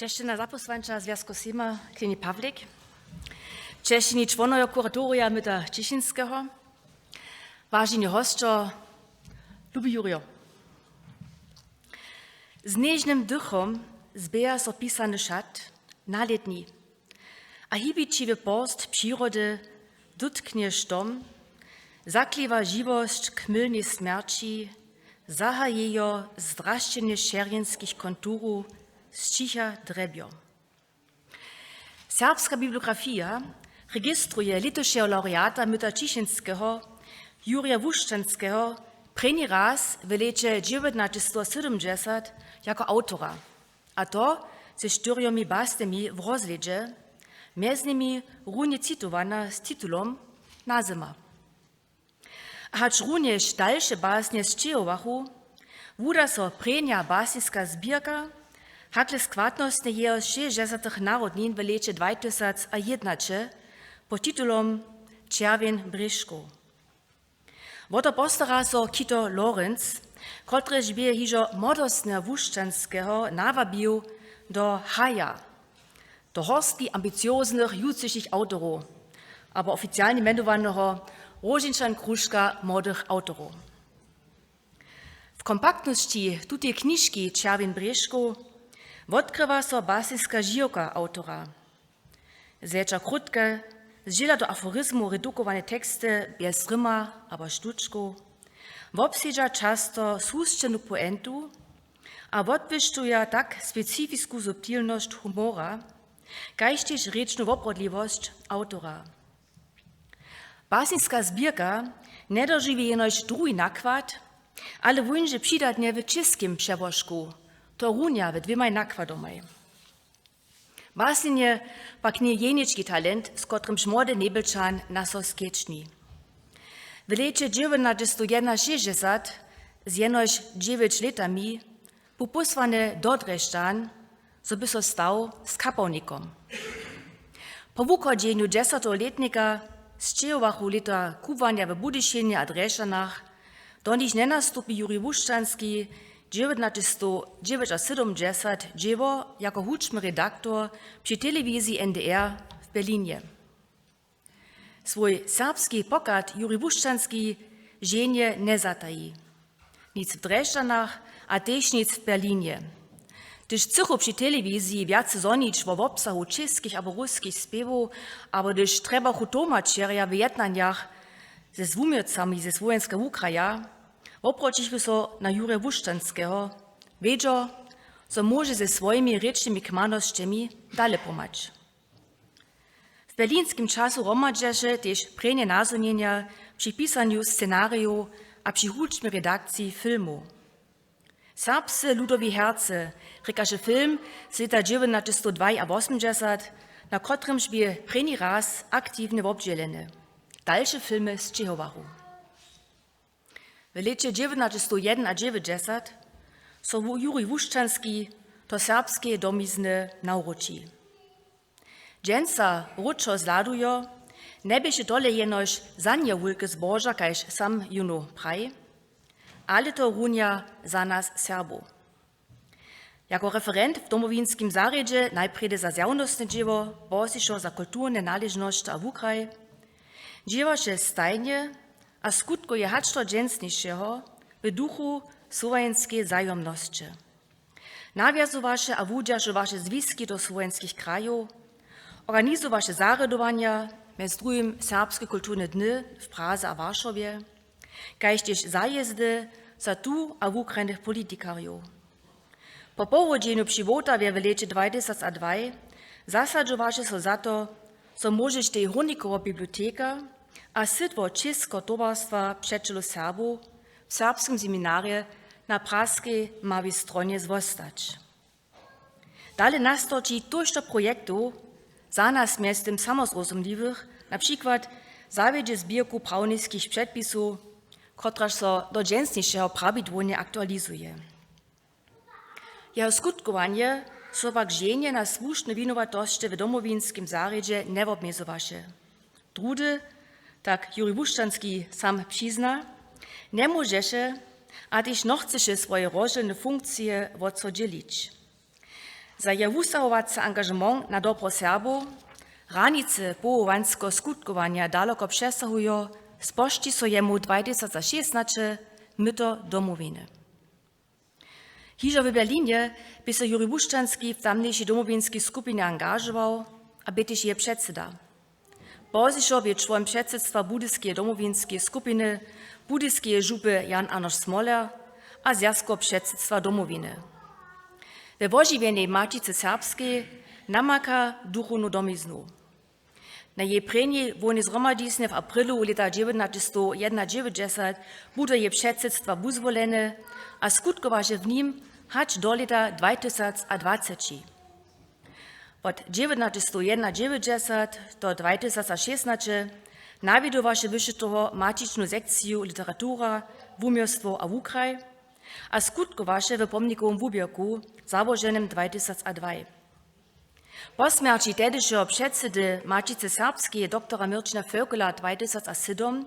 Česćena zapósłanča Zwjazku Sejma Kleni Pawlik, česćeni čłonojo kuratorija Myta Ćišinskeho, waženi hosćo, lubi Jurjo. Z něžnym dychom zběha so pisany šat na lětni a hibićiwy porst přirody, dótknje štom, zakliwa žiwosć k mylnej smjerći, zahajejo zdrašćenje šerjenskich konturow, sćicha drebjo. Serbska bibliografija registruje lětušeho laureata Myta Ćišinskeho, Jurja Wušćanskeho, prěni raz w lěće dźewjećnaćestowsydomdźesat jako awtora, a to ze štyrjomi basnjemi w rozhlědźe, mjez nimi runje citowana z titulom Nazyma. A hač runjež dalše basnje sćěhowachu, wuda so prěnja basniska zběrka, hakle składnostnje jeho šěsćdźesatych narodnin w lěće dwajtysac a jědnaće pod titulom Čerwjen brěžkow. Wo to postara so Kito Lorenz, kotryž bě hižo młodostneho Wušćanskeho nawabił do Haja, do horstki ambicioznych jutřišich awtorow, abo oficialnje mjenowaneho Róžinčan kružka młodych awtorow. W kompaktnosći tutej knižki Čerwjen brěžkow wotkrywa so basniska žiwka awtora. Zwjetša krótke, zdźěla do aforizmow redukowane teksty bjez ryma abo štučkow wobsedźa často susćenu poentu a wotbłyšćuja tak specifisku subtilnosć humora, kaž tež rěčnu wobrodliwosć awtora. Basniska zběrka njedožiwi jenož druhi nakład, ale wón je přidatnje w čěskim přełožku, to runja we dwěmaj nakładomaj. Basnjenje pak njeje jenički talent, z kotrymž młody Njebelčan na so skedźbni. W lěće dźewjećnaćestowjedenašěsćdźesat z jenož dźewjeć lětami bu pósłany do Drježdźan, zo by so stał z kapałnikom. Po wuchodźenju dźesateho lětnika sćěhowachu lěta kubłanja w Budyšinje a Drježdźanach, do nich njenastupi Jurij Wušćanski dźewjećnaćestow dźewjećasydomdźesat dźěło jako hudźbny redaktor při telewiziji N D R w Berlinje. Swój serbski pochad Jurij Wušćanski ženje njezataji. Nic w Drježdźanach a tež nic w Berlinje. Hdyž chcychu při telewiziji wjace zhonić wo wobsahu českich abo ruskich spěwow, abo hdyž trjebachu tołmačerja w jednanjach ze zwuměłcami ze Słowjenska wukraja, wobroćichu so na Jurja Wušćanskeho, wědźo, zo móže ze swojimi rěčnymi kmanosćemi dale pomhać. W berlinskim času hromadźeše tež prěnje nazhonjenja při pisanju scenarijow a při hudźbnej redakciji filmow. Serbsce ludowi herce rěkaše film z lěta dźewjećnaćestowdwajawosmdźesat, na kotrymž bě prěni raz aktiwnje wobdźěleny. Dalše filmy sćěhowachu. W lěće dźewjećnaćestowjedenadźewjećdźesat so Juri Wušćanski do serbskeje domizny nawróći. Dźensa wróćo zhladujo, njeběše tole jenož za njeho wulke zbožo, kaž sam jónu praji, ale to runja za nas Serbow. Jako referent w Domowinskim zarjedźe najprjedy za zjawnostne dźěło, pozdźišo za kulturne naležnosće a wukraj, dźěłaše stajnje a skutkuje hač do dźensnišeho w duchu słowjańskeje wzajomnosće. Nawjazowaše a wudźeržowaše zwiski do słowjanskich krajow, organizowaše zarjadowanja, mjez druhim Serbske kulturne dny w Praze a Waršawje, kaž tež zajězdy za tu a wukrajnych politikarjow. Po powodźenju při Wołtawje w lěće dwatysacadwaj zasadźowaše so za to, zo móžeštej Hórnikowa biblioteka a sydło Čěskotowarstwa přećelow Serbow w serbskim seminarje na praskej małej stronje zwostać. Dale nastorči tójšto projektow, za nas mjeztym samozrozumliwych, na přikład zawjedźe zběrku prawniskich předpisow, kotraž so do dźensnišeho prawidłownje aktualizuje. Jeho skutkowanje so pak ženje na słušne winowatosće w Domowinskim zarjedźe njewobmjezowaše. Druhdy, tak Juri Wušćanski sam přizna, njemóžeše a tež nochceše swoje rozdźělne funkcije wot so dźělić. Za jeho wustawowacy angažement na dobro Serbow hranicy powołanskeho skutkowanja daloko přesahujo spožči so jemu dwatysacšěsnaće myto Domowiny. Hižo w Berlinje bě so Juri Wušćanski w tamnjejšej Domowinskej skupinje angažował a bě tež jeje předsyda. Pozdźišo bě čłon předsydstwa Budyskeje Domowinskeje skupiny, Budyskeje župy Jan Arnošt Smoler a zwjazkoweho předsydstwa Domowiny. We wožiwjenej Maćicy Serbskej namaka duchownu domiznu. Na jeje prěnjej hłownej zhromadźiznje w aprilu lěta dźewjećnaćestowjednadźewjećdźesat bu do jeje předsydstwa wuzwoleny a skutkowaše w nim hač do lěta dwatysacadwaceći. Wot dźewjećnaćestowjednadźewjećdźesat do dwatysacšěsnaće nawjedowaše wyše toho maćičnu sekciju Literatura, wuměłstwo a wukraj a skutkowaše w pomnikowym wuběrku, załoženym dwatysacadwaj. Po smjerći tehdyšeho předsydy Maćicy Serbskeje, doktora Měrćina Foeckela, dwatysacasydom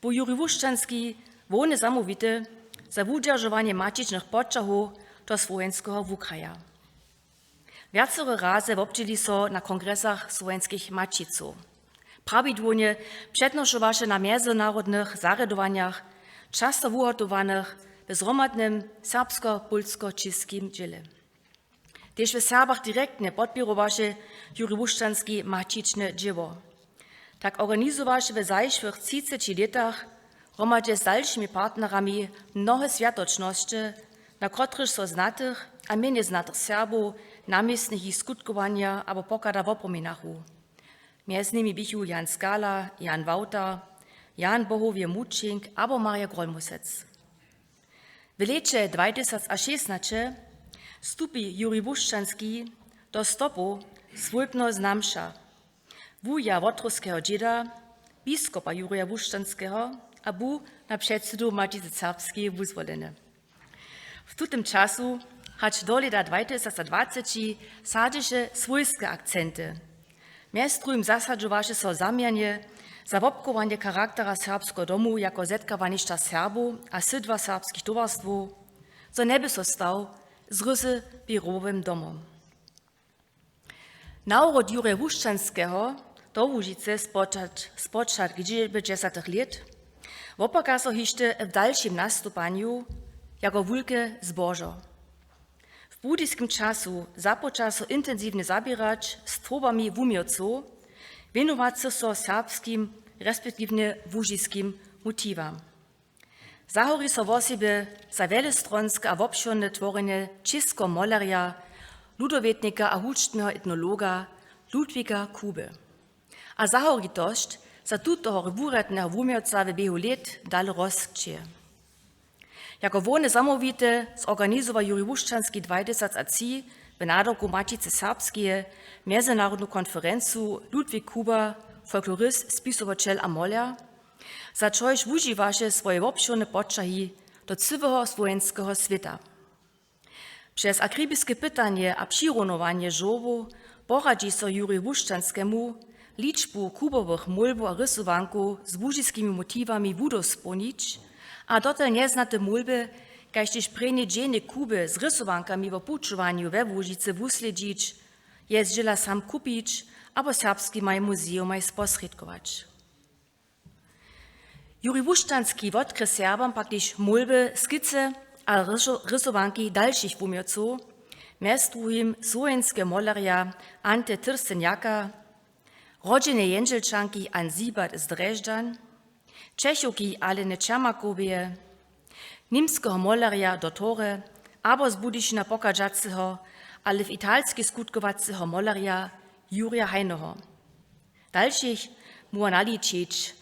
bu Juri Wušćanski hłowny zamołwity za wudźeržowanje maćičnych poćahow do słowjańskeho wukraja. Wjacore raze wobdźěli so na kongresach słowjanskich maćicow. Prawidłownje přednošowaše na mjezynarodnych zarjadowanjach, často wuhotowanych w zhromadnym serbsko-pólsko-čěskim dźěle. Tež w Serbach direktnje podpěrowaše Juri Wušćanski maćične dźěło. Tak organizowaše w zašłych třiceći lětach hromadźe z dalšimi partnerami mnohe swjatočnosće, na kotrychž so znatych a mjenje znatych Serbow, na městnich jich skutkowanja abo pochada wopominachu. Mjez nimi běchu Jan Skala, Jan Wałtar, Jan Bohowje Mućink abo Marja Grólmusec. W lěće dwatysacšěsnaće stupi Juri Wušćanski do stopow swójbneho znamša, wuja Wotrowskeho dźěda, biskopa Jurja Wušćanskeho, a bu na předsydu Maćicy Serbskeje wuzwoleny. W tutym času hač do lěta dwatysacadwaceći sadźeše swójske akcenty. Mjez druhim zasadźowaše so zaměrnje za wobchowanje charaktera Serbskeho domu jako zetkawanišća Serbow a sydła serbskich towarstwow, zo njeby so stał zrězy běrowym domom. Nawrót Jurja Wušćanskeho do Łužicy spočat-, spočatk dźewjećdźesatych lět wopaka so hišće w dalšim nastupanju jako wulke zbožo. W budyskim času započa so intensiwnje zaběrać z twórbami wuměłcow, wěnowacych so serbskim, respektiwnje łužiskim motiwam. Zahori so wosebje za wjelestronske a wobšěrne tworjenje čěskeho molerja, ludowjetnika a hudźbneho etnologa Ludwika Kuby. A zahoritosć za tutoho wurjadneho wuměłca w běhu lět dale rosće. Jako hłowny zamołwity zorganizowa Jurij Łušćanski dwatysacatři w nadawku Maćicy Serbskeje mjezynarodnu konferencu Ludwik Kuba, folklorist, spisowaćel a moler, za čož wužiwaše swoje wobšěrne poćahi do cyłeho słowjańskeho swěta. Přez akribiske pytanje a přirunowanje žurłow poradźi so Jurij Łušćanskemu, ličbu kubowych mólbow a rysowankow z łužiskimi motiwami wudospołnić a dotal njeznate mólby, kaž tež prěnje dźenje kuby z rysowankami wo pućowanju we Łužicy wuslědźić, je zdźěla sam kupić abo serbskimaj muzejomaj sposrědkować. Jurij Łušćanski wotkry Serbam pak tež mólby, skicy a ryso-, rysowanki dalšich wuměłcow, mjez druhim słowenskeho molerja Ante Tyrstenjaka, rodźeneje Jendźelčanki Ann Siebert z Drježdźan, Čechowki Aleny Čermakoweje, němskeho molerja Dottore abo z Budyšina pochadźaceho, ale w Italskej skutkowaceho molerja Jurja Heinoho. Dalšich móhła naličić,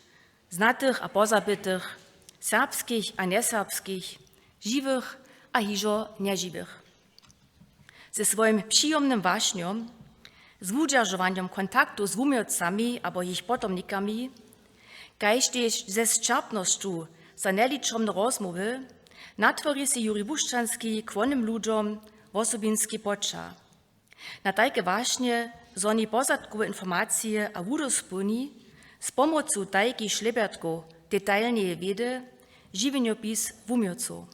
znatych a pozabitych, serbskich a njeserbskich, žiwych a hižo nježiwych. Ze swojim přijomnym wašnjom, z wudźeržowanjom kontaktow z wuměłcami abo jich potomnikami, kaž tež ze sćerpnosću za njeličomne rozmołwy natwori sej Jurij Łušćanski k wonym ludźom wosobinski poćah. Na tajke wašnje zhoni pozadkowe informacije a wudospołni z pomocu tajkich šlěpjertkow detailneje wědy žiwjenjopis wuměłcow.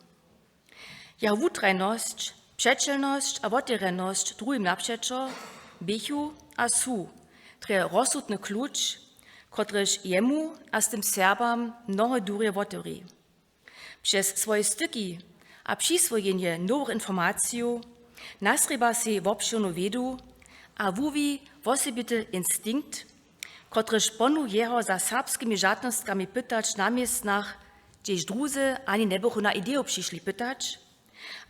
Jeho wutrajnosć, přećelnosć a wotewrjenosć druhim napřećo běchu a su drje rozsudny kluč, kotryž jemu a z tym Serbam mnohe durje wotewri. Přez swoje styki a přiswojenje nowych informacijow nasrěba sej wobšěrnu wědu a wuwi wosebity instinkt, kotryž ponu jeho za serbskimi žatnostkami pytać na městnach, hdźež druzy ani njebychu na ideju přišli pytać,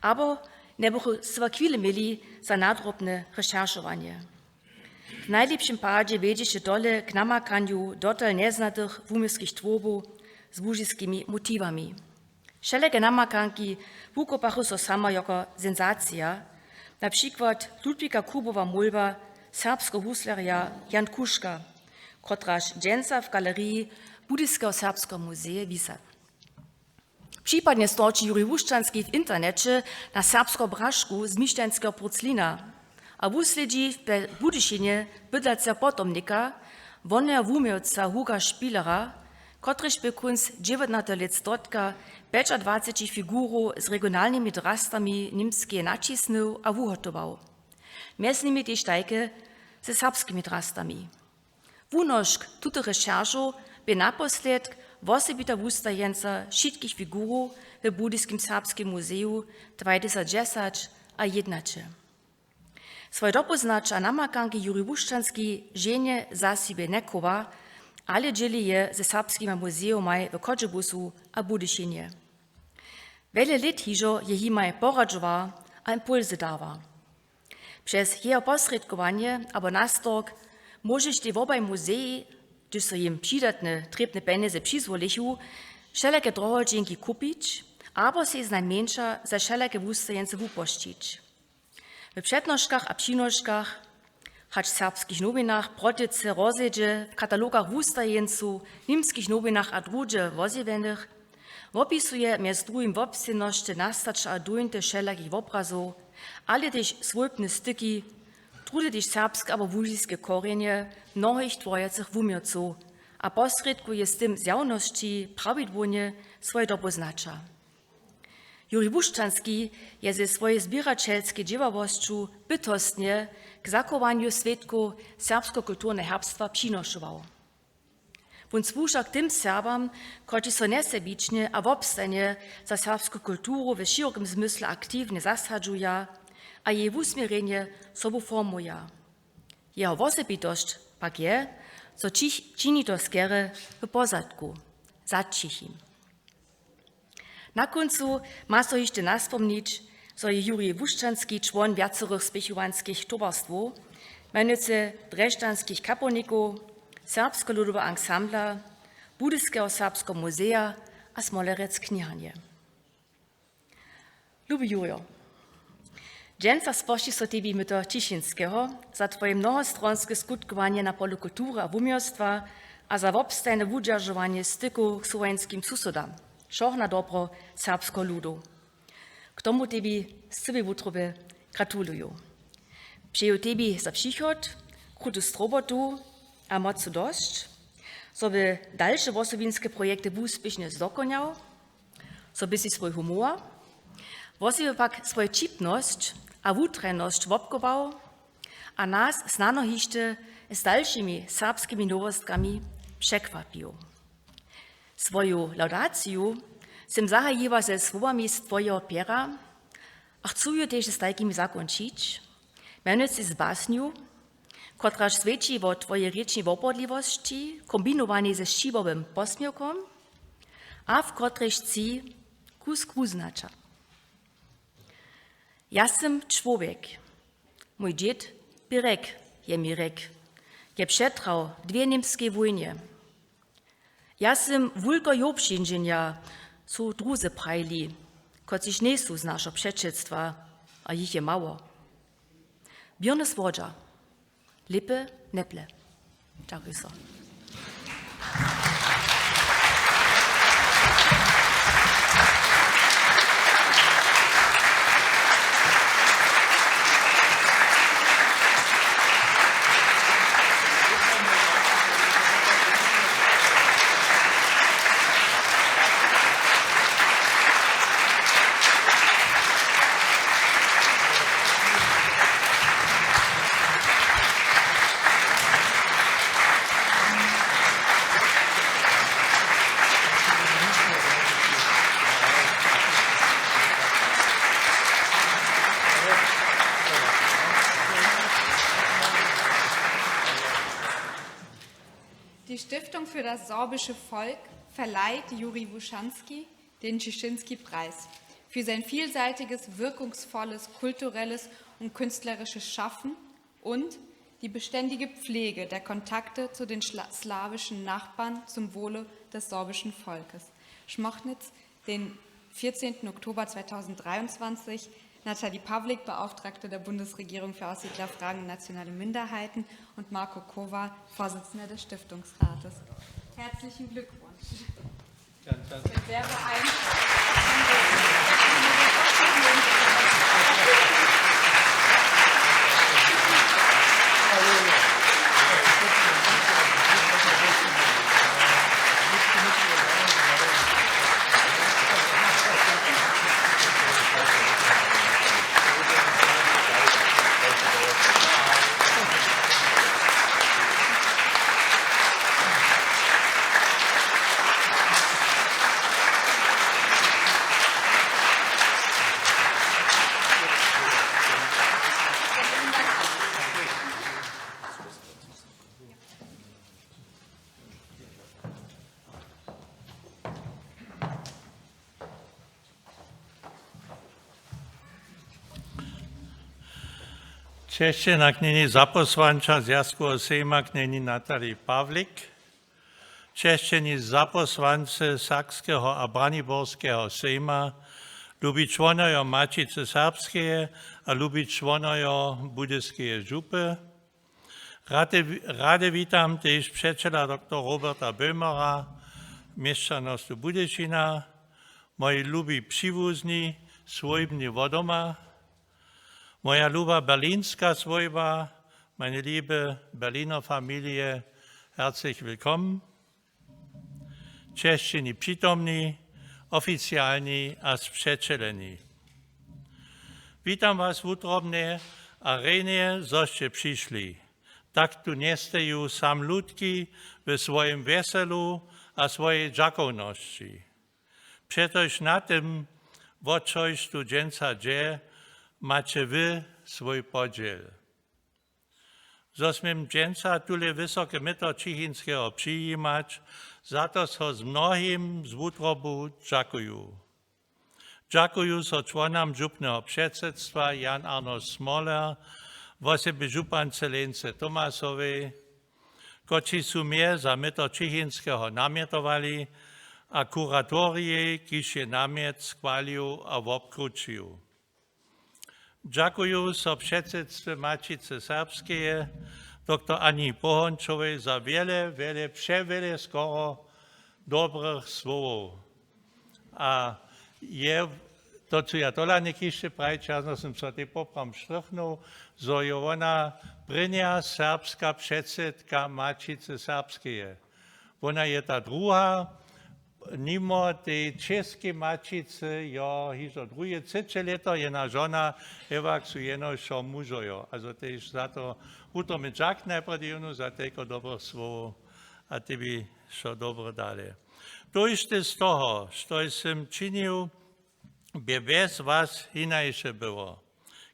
abo njebychu scyła chwile měli za nadrobne rešeršowanje. W najlěpšim padźe wjedźeše tole k namakanju dotal njeznatych wuměłskich twórbow z łužiskimi motiwami. Wšelake namakanki wukopachu so sama jako sensacija, na přikład Ludwika Kubowa mólba serbskeho huslerja Jan Kuška, kotraž dźensa w galeriji Budyskeho serbskeho muzeja wisa. Připadnje storči Jurij Łušćanski w interneće na serbsku brašku z mišćańskeho purclina a wuslědźi we Budyšinje bydlaceho potomnika, woneho wuměłca Huga Špilera, kotryž bě kónc dźewjatnateho lětstotka pjećadwaceći figurow z regionalnymi drastami Němskeje naćisnył a wuhotował. Mjez nimi tež tajke ze serbskimi drastami. Wunošk tutych rešeršow bě naposledk wosebita wustajeńca wšitkich figurow w Budyskim serbskim muzeju dwaj tysac dźesać a jědnaće. Swoje dopóznaća a namakanki Jurij Łušćanski ženje za sebje njechowa, ale dźěli je ze serbskimi muzejomaj w Choćebuzu a Budyšinje. Wjele lět hižo je jimaj poradźował a impulsy dawał. Přez jeho posrědkowanje abo nastork móžeštej wobaj muzejej, hdyž so jim přidatne trěbne pjenjezy přizwolichu, wšelake drohodźěnki kupić abo sej znajmjeńša za wšelake wustajeńce wupožčić. W přednoškach a přinoškach, hač w Serbskich nowinach, Protyce, Rozhledźe, w katalogach wustajeńcow, w Němskich nowinach a druhdźe wozjewjenych, wopisuje mjez druhim wobstojnosće nastaća a dóńty wšelakich wobrazow, ale tež swójbne styki, druhdy tež serbske abo łužiske korjenje mnohich tworjacych wuměłcow a posrědkuje z tym zjawnosći prawidłownje swoje dopóznaća. Jurij Łušćanski je ze swojej zběraćelskej dźěławosću bytostnje k zachowanju swědkow serbskeho kulturneho herbstwa přinošował. Wón słuša k tym Serbam, kotřiž so njesebičnje a wobstajnje za serbsku kulturu w širokim zmysle aktiwnje zasadźuja a jeje wusměrjenje sobu formuja. Jeho wosebitosć pak je, zo čich-, čini to skerje w pozadku, za ćichim. Na kóncu ma so hišće naspomnić, zo je Jurij Łušćanski čłon wjacorych spěchowanskich towarstwow, mjenujcy Drježdźanskich kapelnikow, Serbskeho ludoweho ansambla, Budyskeho serbskeho muzeja a Smolerec kniharnje. Lubi Jurjo, dźensa spožči so tebi myto Ćišinskeho za twoje mnohostronske skutkowanje na polu kultury a wuměłstwa a za wobstajne wudźeržowanje stykow k słowjanskim susodam. Wšoch na dobro serbskeho ludu. Tomu tebi z cyłej wutroby gratuluju. Přeju tebi za přichod krutu strobotu a mocu dosć, zo by dalše wosebinske projekty wuspěšnje zdokonjał, zo by si swój humor, wosebje pak swóju ćipnosć a wutrajnosć wobchował a nas snano hišće z dalšimi serbskimi nowostkami překwapił. Swoju laudaciju sym zahajiła ze słowami z twojeho pjera a chcu ju tež z tajkimi zakónčić, mjenujcy z basnju, kotraž swědči wo twojej rěčnej wopodliwosći, kombinowanej ze šćiwowym posměwkom a w kotrejž tři kusk wuznaća. Ja sym čłowjek. Mój dźěd Birek je mi rjekł, je přetrał dwě němskej wójnje. Ja sym wulko jobšinženja, su druzy prajili, kotřiž njejsu z našeho přećelstwa, a jich je mało. Běrny słodźa, lěpy neple. Dźakuj so. Die Stiftung für das sorbische Volk verleiht Juri Wuschanski den Tschichinski-Preis für sein vielseitiges, wirkungsvolles kulturelles und künstlerisches Schaffen und die beständige Pflege der Kontakte zu den schla- slawischen Nachbarn zum Wohle des sorbischen Volkes. Schmochnic, den vierzehnten Oktober zweitausenddreiundzwanzig, Nathalie Pawlik, Beauftragte der Bundesregierung für Aussiedlerfragen und nationale Minderheiten, und Marco Kowa, Vorsitzender des Stiftungsrates. Herzlichen Glückwunsch. Ganz, ganz Sehr beeindruckend. Česćena knjeni zapósłanča Zwjazkoweho sejma knjeni Nataliji Pawlik, česćeni zapósłańcy Sakskeho a Braniborskeho sejma, lubi čłonojo Maćicy Serbskeje a lubi čłonojo Budyskeje župy, rady, rady witam tež přećela doktor Roberta Böhmera, měšćanostu Budyšina, moji lubi přiwuzni, swójbni wodoma, moja luba berlinska swójba, meine liebe Berliner Familie, herzlich willkommen. Česćeni přitomni, oficialni a spřećeleni. Witam was wutrobnje a rjenje, zo sće přišli. Tak tu njesteju samlutki we swojim wjeselu a swojej dźakownosći. Přetož na tym, wo čož tu dźensa dźe, maće wy swój podźěl. Zo směm dźensa tule wysoke myto Ćichinskeho přijimać, za to so z mnohim z wutrobu dźakuju. Dźakuju so čłonam župneho předsydstwa Jan Arnošt Smoler, wosebje župance Lence Tomasowej, kotřiž su mje za myto Ćichinskeho namjetowali, a kuratorijej, kiž je namjet schwalił a wobkrućił. Dźakuju so předsydstwje Maćicy Serbskeje, doktor Ani Pohončowej, za wjele, wjele, přewjele skoro dobrych słowow. A je To chcu ja tola něk hišće prajić, ja sym so tej poprawom štrchnył, zo je wona prěnja serbska předsydka Maćicy Serbskeje. Wona je ta druha, nimo tej čěskej Maćicy jo hižo druhe třeće lěto, jena žona, hewak su jenož wšo mužojo. Also tež za to wutrobny dźak najprjedy jónu za telko dobrych słowow a tebi wšo dobre dale. Tójšte z toho, što sym činił, bě bjez was hinaše było,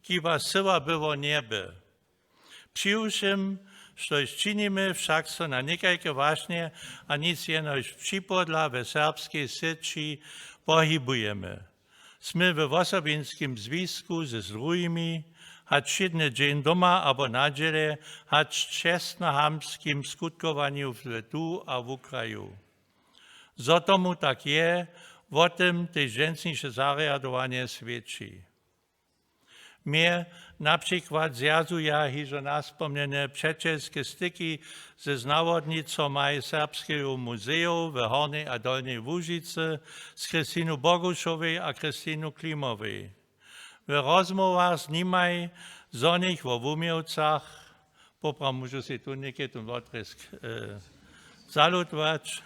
kiba syła było njeby. Při wšěm, štož činimy, wšak so na někajke wašnje a nic jenož připodla we serbskej syći pohibujemy. Smy we wosobinskim zwisku ze druhimi, hač wšědny dźeń doma abo na dźěle, hač w čestnohamtskim skutkowanju w tu a wukraju. Zo tomu tak je, wo tym tež dźensniše zarjadowanje swědči. Mje na přikład zwjazuja hižo naspomnjene přećelske styki ze znawodnicomaj Serbskeju muzeju w Hornjej a Dolnjej Łužicy z Christinu Bogušowej a Christinu Klimowej. W rozmołwach z nimaj zo nich wo wuměłcach, poprawom móžu sej tu někaj tón wotrězk zalutować,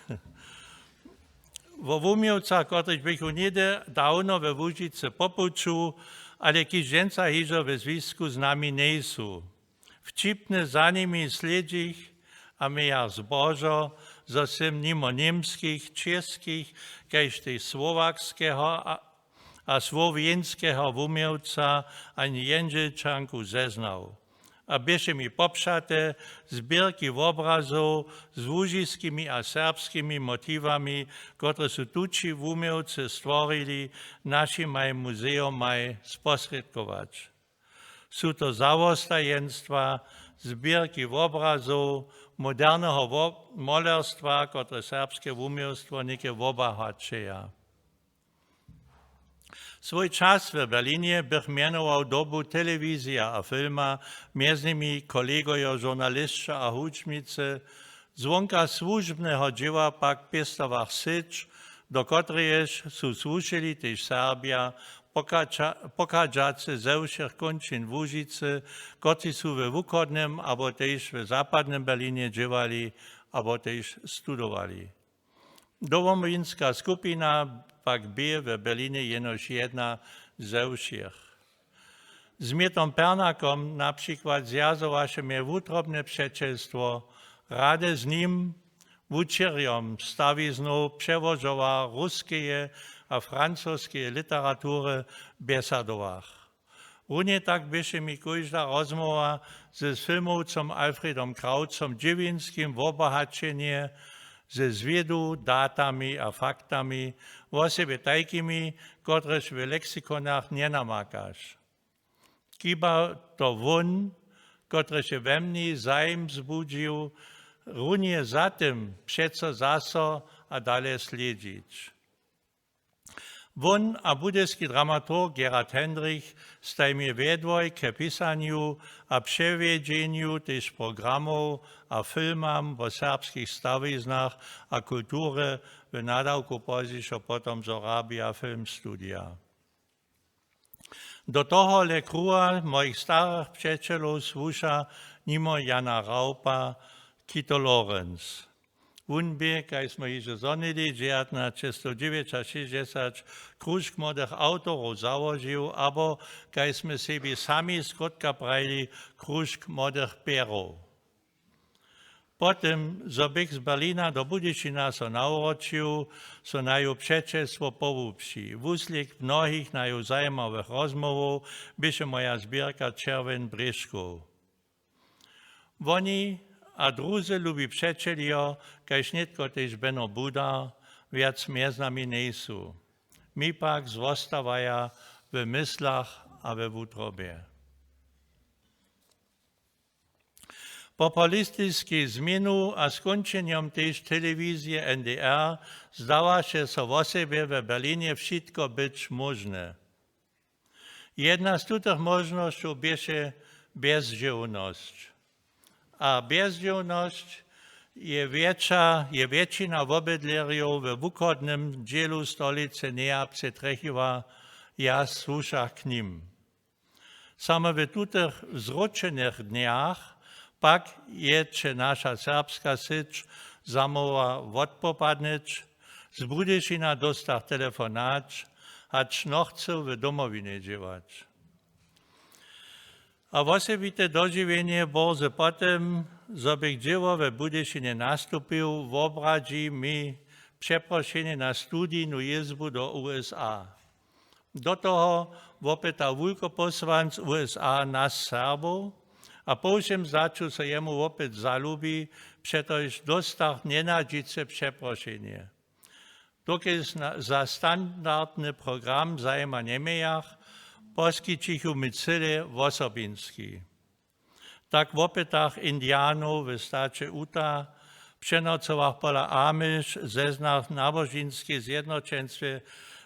wo wuměłcach, kotryž běchu něhdy dawno we Łužicy po puću, ale kiž dźensa hižo we zwisku z nami njejsu. Wćipnje za nimi slědźich a mějach zbožo, zo sym nimo němskich, čěskich, kaž tež słowakskeho a słowjeńskeho wuměłca ani jendźelčanku zeznał. A běše mi popřate zběrki wobrazow z łužiskimi a serbskimi motiwami, kotrež su tući wuměłcy stworili, našimaj muzejomaj sposrědkować. Su to zawostajeństwa, zběrki wobrazow, moderneho molerstwa, kotrež serbske wuměłstwo něke wobohaćeja. Swój čas w Berlinje bych mjenował dobu telewizija a filma, mjez nimi kolegojo žurnalisća a hudźbnicy, zwonka słužbneho dźěła pak pěstowach syć, do kotrejež su słušeli tež Serbja, pochadźace ze wšěch kónčin Łužicy, kotřiž su we wuchodnym abo tež w zapadnym Berlinje dźěłali abo tež studowali. Domowinska skupina pak bě w Berlinje jenož jedna ze wšěch. Z Mětom Pernakom na přikład zwjazowaše mje wutrobne přećelstwo, rady z nim, wučerjom stawiznow přełožowa ruskeje a francoskeje literatury bjesadowach. Runje tak běše mi kóžda rozmołwa z filmowcom Alfredom Krautcom dźěwinskim wobohaćenje ze zwědu, datami a faktami, wosebje tajkimi, kotrež w leksikonach njenamakaš. Chiba to wón, kotrež je we mni zajim zbudźił, runje za tym přeco zaso a dale slědźić. Wón a budyski dramaturg Gerhard Hendrich staj mje wjedłoj k pisanju a přewjedźenju tež programow a filmam wo serbskich stawiznach a kulturje, w nadawku pozdźišo potom Sorabia Film Studia. Do tohole kruha mojich starych přećelow słuša nimo Jana Raupa Kito Lorenz. Wón bě, kaž smy hižo zhonili, dźewjatnaće sto dźewjećašěsćdźesać kružk młodych awtorow załožił, abo, kaž smy sebi sami skrótka prajili, kružk młodych pěrow. Po tym, zo běch z Berlina do Budyšina so nawróćił, so naju přećelstwo pohłubši. Wuslědk mnohich naju zajimawych rozmołwow běše moja zběrka Čerwjen brěžkow. Woni a druzy lubi přećeljo, kaž nětko tež Beno Buda, wjac mjez nami njejsu. Mi pak zwostawaja w myslach a we wutrobje. Po politiskej změnu a skónčenjom tež telewizije N D R zdawaše so wosebje we Berlinje wšitko być móžne. Jedna z tutych móžnosćow běše bjezdźěłnosć. A bjezdźěłnosć je wjetša, je wjetšina wobydlerjow we wuchodnym dźělu stolicy njeja přetrjechiła, Ja słušach k nim. Samo w tutych zróčenych dnjach pak je će naša serbska syć zamołła wotpopadnyć. Z Budyšina dóstach telefonat, hač nochcył w Domowinje dźěłać. A wosebite dožiwjenje bórze po tym, zo běch dźěło w Budyšinje nastupił, wobradźi mi přeprošenje na studijnu jězbu do U S A. Do toho wopyta wulkopósłanc U S A nas Serbow a po wšěm zaću so jemu wopyt zalubi, přetož dóstach njenadźice přeprošenje. Dokelž za standardny program zajima njemějach, poskićichu mi cyle wosobinski. Tak wopytach Indianow w staće Utah, přenocowach pola Amish, zeznach w nabožniskej zjednoćenstwje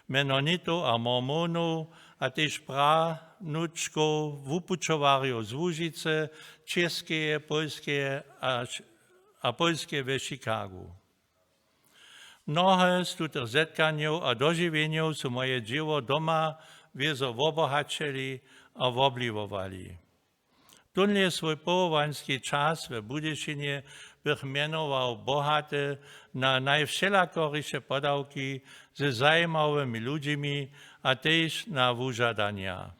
Mennonitow a Mormonow a tež pranučkow wupućowarjow z Łužicy, Čěskeje, Pólskeje a, a Pólskeje w Chicagu. Mnohe z tutych zetkanjow a dožiwjenjow su moje dźěło doma wězo wobohaćeli a wobliwowali. Tónle swój powołanski čas w Budyšinje bych mjenował bohaty na najwšelakoriše podawki ze zajimawymi ludźimi a tež na wužadanja.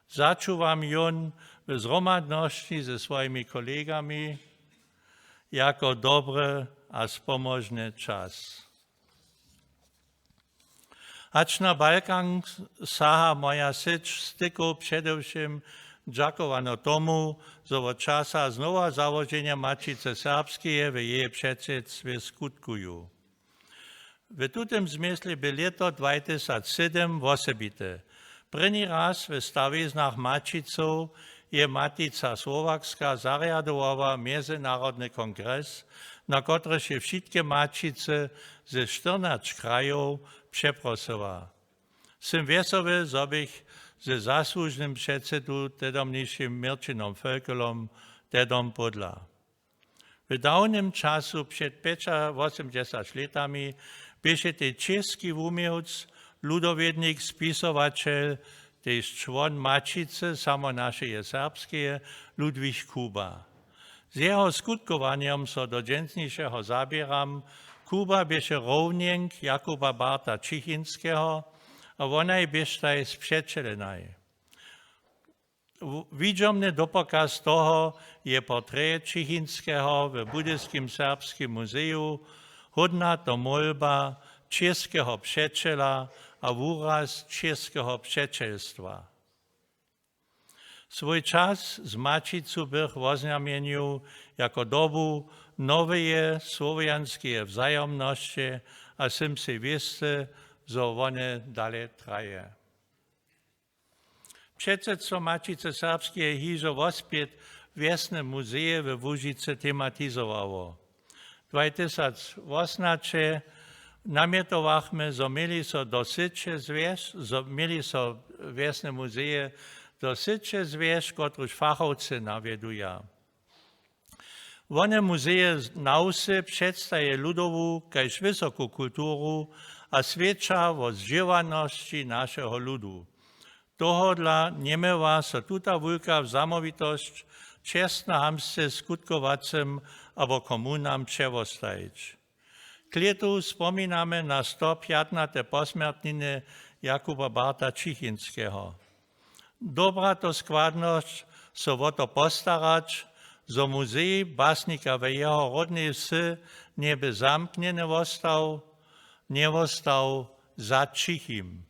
Začuwam jón w zhromadnosći ze swojimi kolegami jako dobry a spomóžny čas. Hač na Balkan saha moja syć stykow předewšěm dźakowano tomu, zo wot časa znowa załoženja Maćicy Serbskeje w jeje předsydstwje skutkuju. W tutym zmysle bě lěto dwajtysacsedym wosebite. Prěni raz w stawěznach Maćicow je Matica Słowakska zarjadowała mjezynarodny kongres, na kotryž je wšitke Maćicy ze štyrnaće krajow přeprosyła. Sym wjesoły, zo běch ze zasłužnym předsedu, tedomnišim Měrćinom Völkelom, tedom pódla. W dawnym času, před pjećawosomdźesać lětami, běše tež česki wuměłc, ludowědnik, spisowaćel, tež čłon Maćicy samo našeje serbskeje, Ludwig Kuba. Z jeho skutkowanjom so do dźensnišeho zaběram. Kuba běše rownjenk Jakuba Barta Ćichinskeho a wonaj běštaj spřećelenaj. W-, widźomny dopokaz toho je portret Ćichinskeho w Budyskim serbskim muzeju, hódnatomólba českeho přećela a wuraz českeho přećelstwa. Swój čas z Maćicu bych woznamjenił jako dobu noweje słowjanskeje wzajomnosće a sym sej wěsty, zo wone dale traje. Předsydstwo Maćicy Serbskeje hižo wospjet wjesne muzeje we Łužicy tematizowało. Dwajtysacwosomnaće namjetowachmy, zo měli so do syće zwjez-, zo měli so wjesne muzeje do syće zwjez, kotruž fachowcy nawjeduja. Wone muzeje na wsy předstaje ludowu kaž wysoku kulturu a swědča wo zdźěłanosći našeho ludu. Tohodla njeměła so tuta wulka zamołwitosć čestnohamtsce skutkowacym abo komunam přewostajić. K lětu spominamy na stopjatnate posmjertniny Jakuba Barta Ćichinskeho. Dobra to składnosć, so wo to postarać, zo muzej basnika we jeho ródnej wsy njebě zamknjeny wostał, njewostał za ćichim.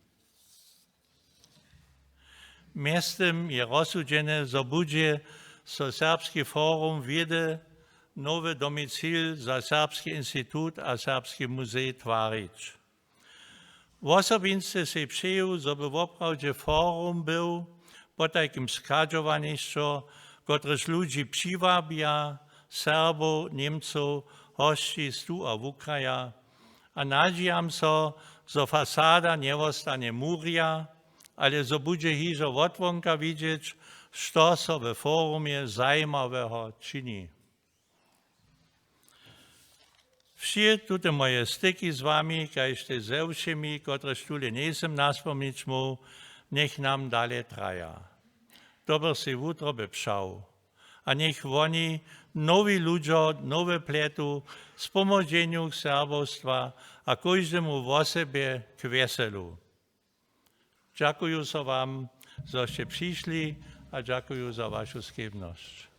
Mjeztym je rozsudźene, zo budźe so Serbski forum wědy nowy domicil za Serbski institut a Serbski muzej twarić. Wosobinsce sej přeju, zo by woprawdźe forum był potajkim schadźowanišćo, kotrež ludźi přiwabja, Serbow, Němcow, hosći stu a wukraja. A nadźijam so, zo fasada njewostanje murja, ale zo budźe hižo wotwonka widźeć, što so we forumje zajimaweho čini. Wšě tute moje styki z wami, kaž tež ze wšěmi, kotrež tule njejsym naspomnić móhł, njech nam dale traja. To bych sej wutroby přał. A njech woni, nowi ludźo, nowe pletu, k spomoženju, k serbostwa a kóždemu wosebje k wjeselu. Dźakuju so wam, zo sće přišli, a dźakuju za wašu skednosć.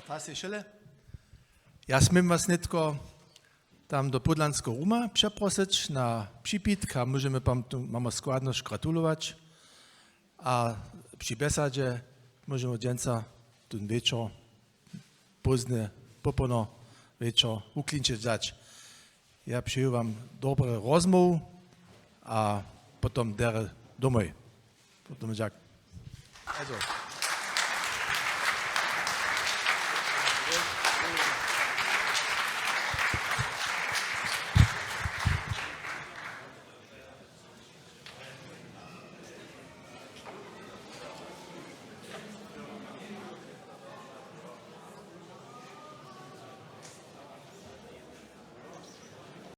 Pasej šele. Ja směm was nětko tam do pódlanskeho ruma přeprosyć na připitk a móžemy pam tu, mamy składnosć gratulować. A při bjesadźe móžemy dźensa tón wječor, pózdny popołdnjo, wječor wuklinčeć dać. Ja přeju wam dobry rozmołw a potom derje domoj. Potom dźak. Also.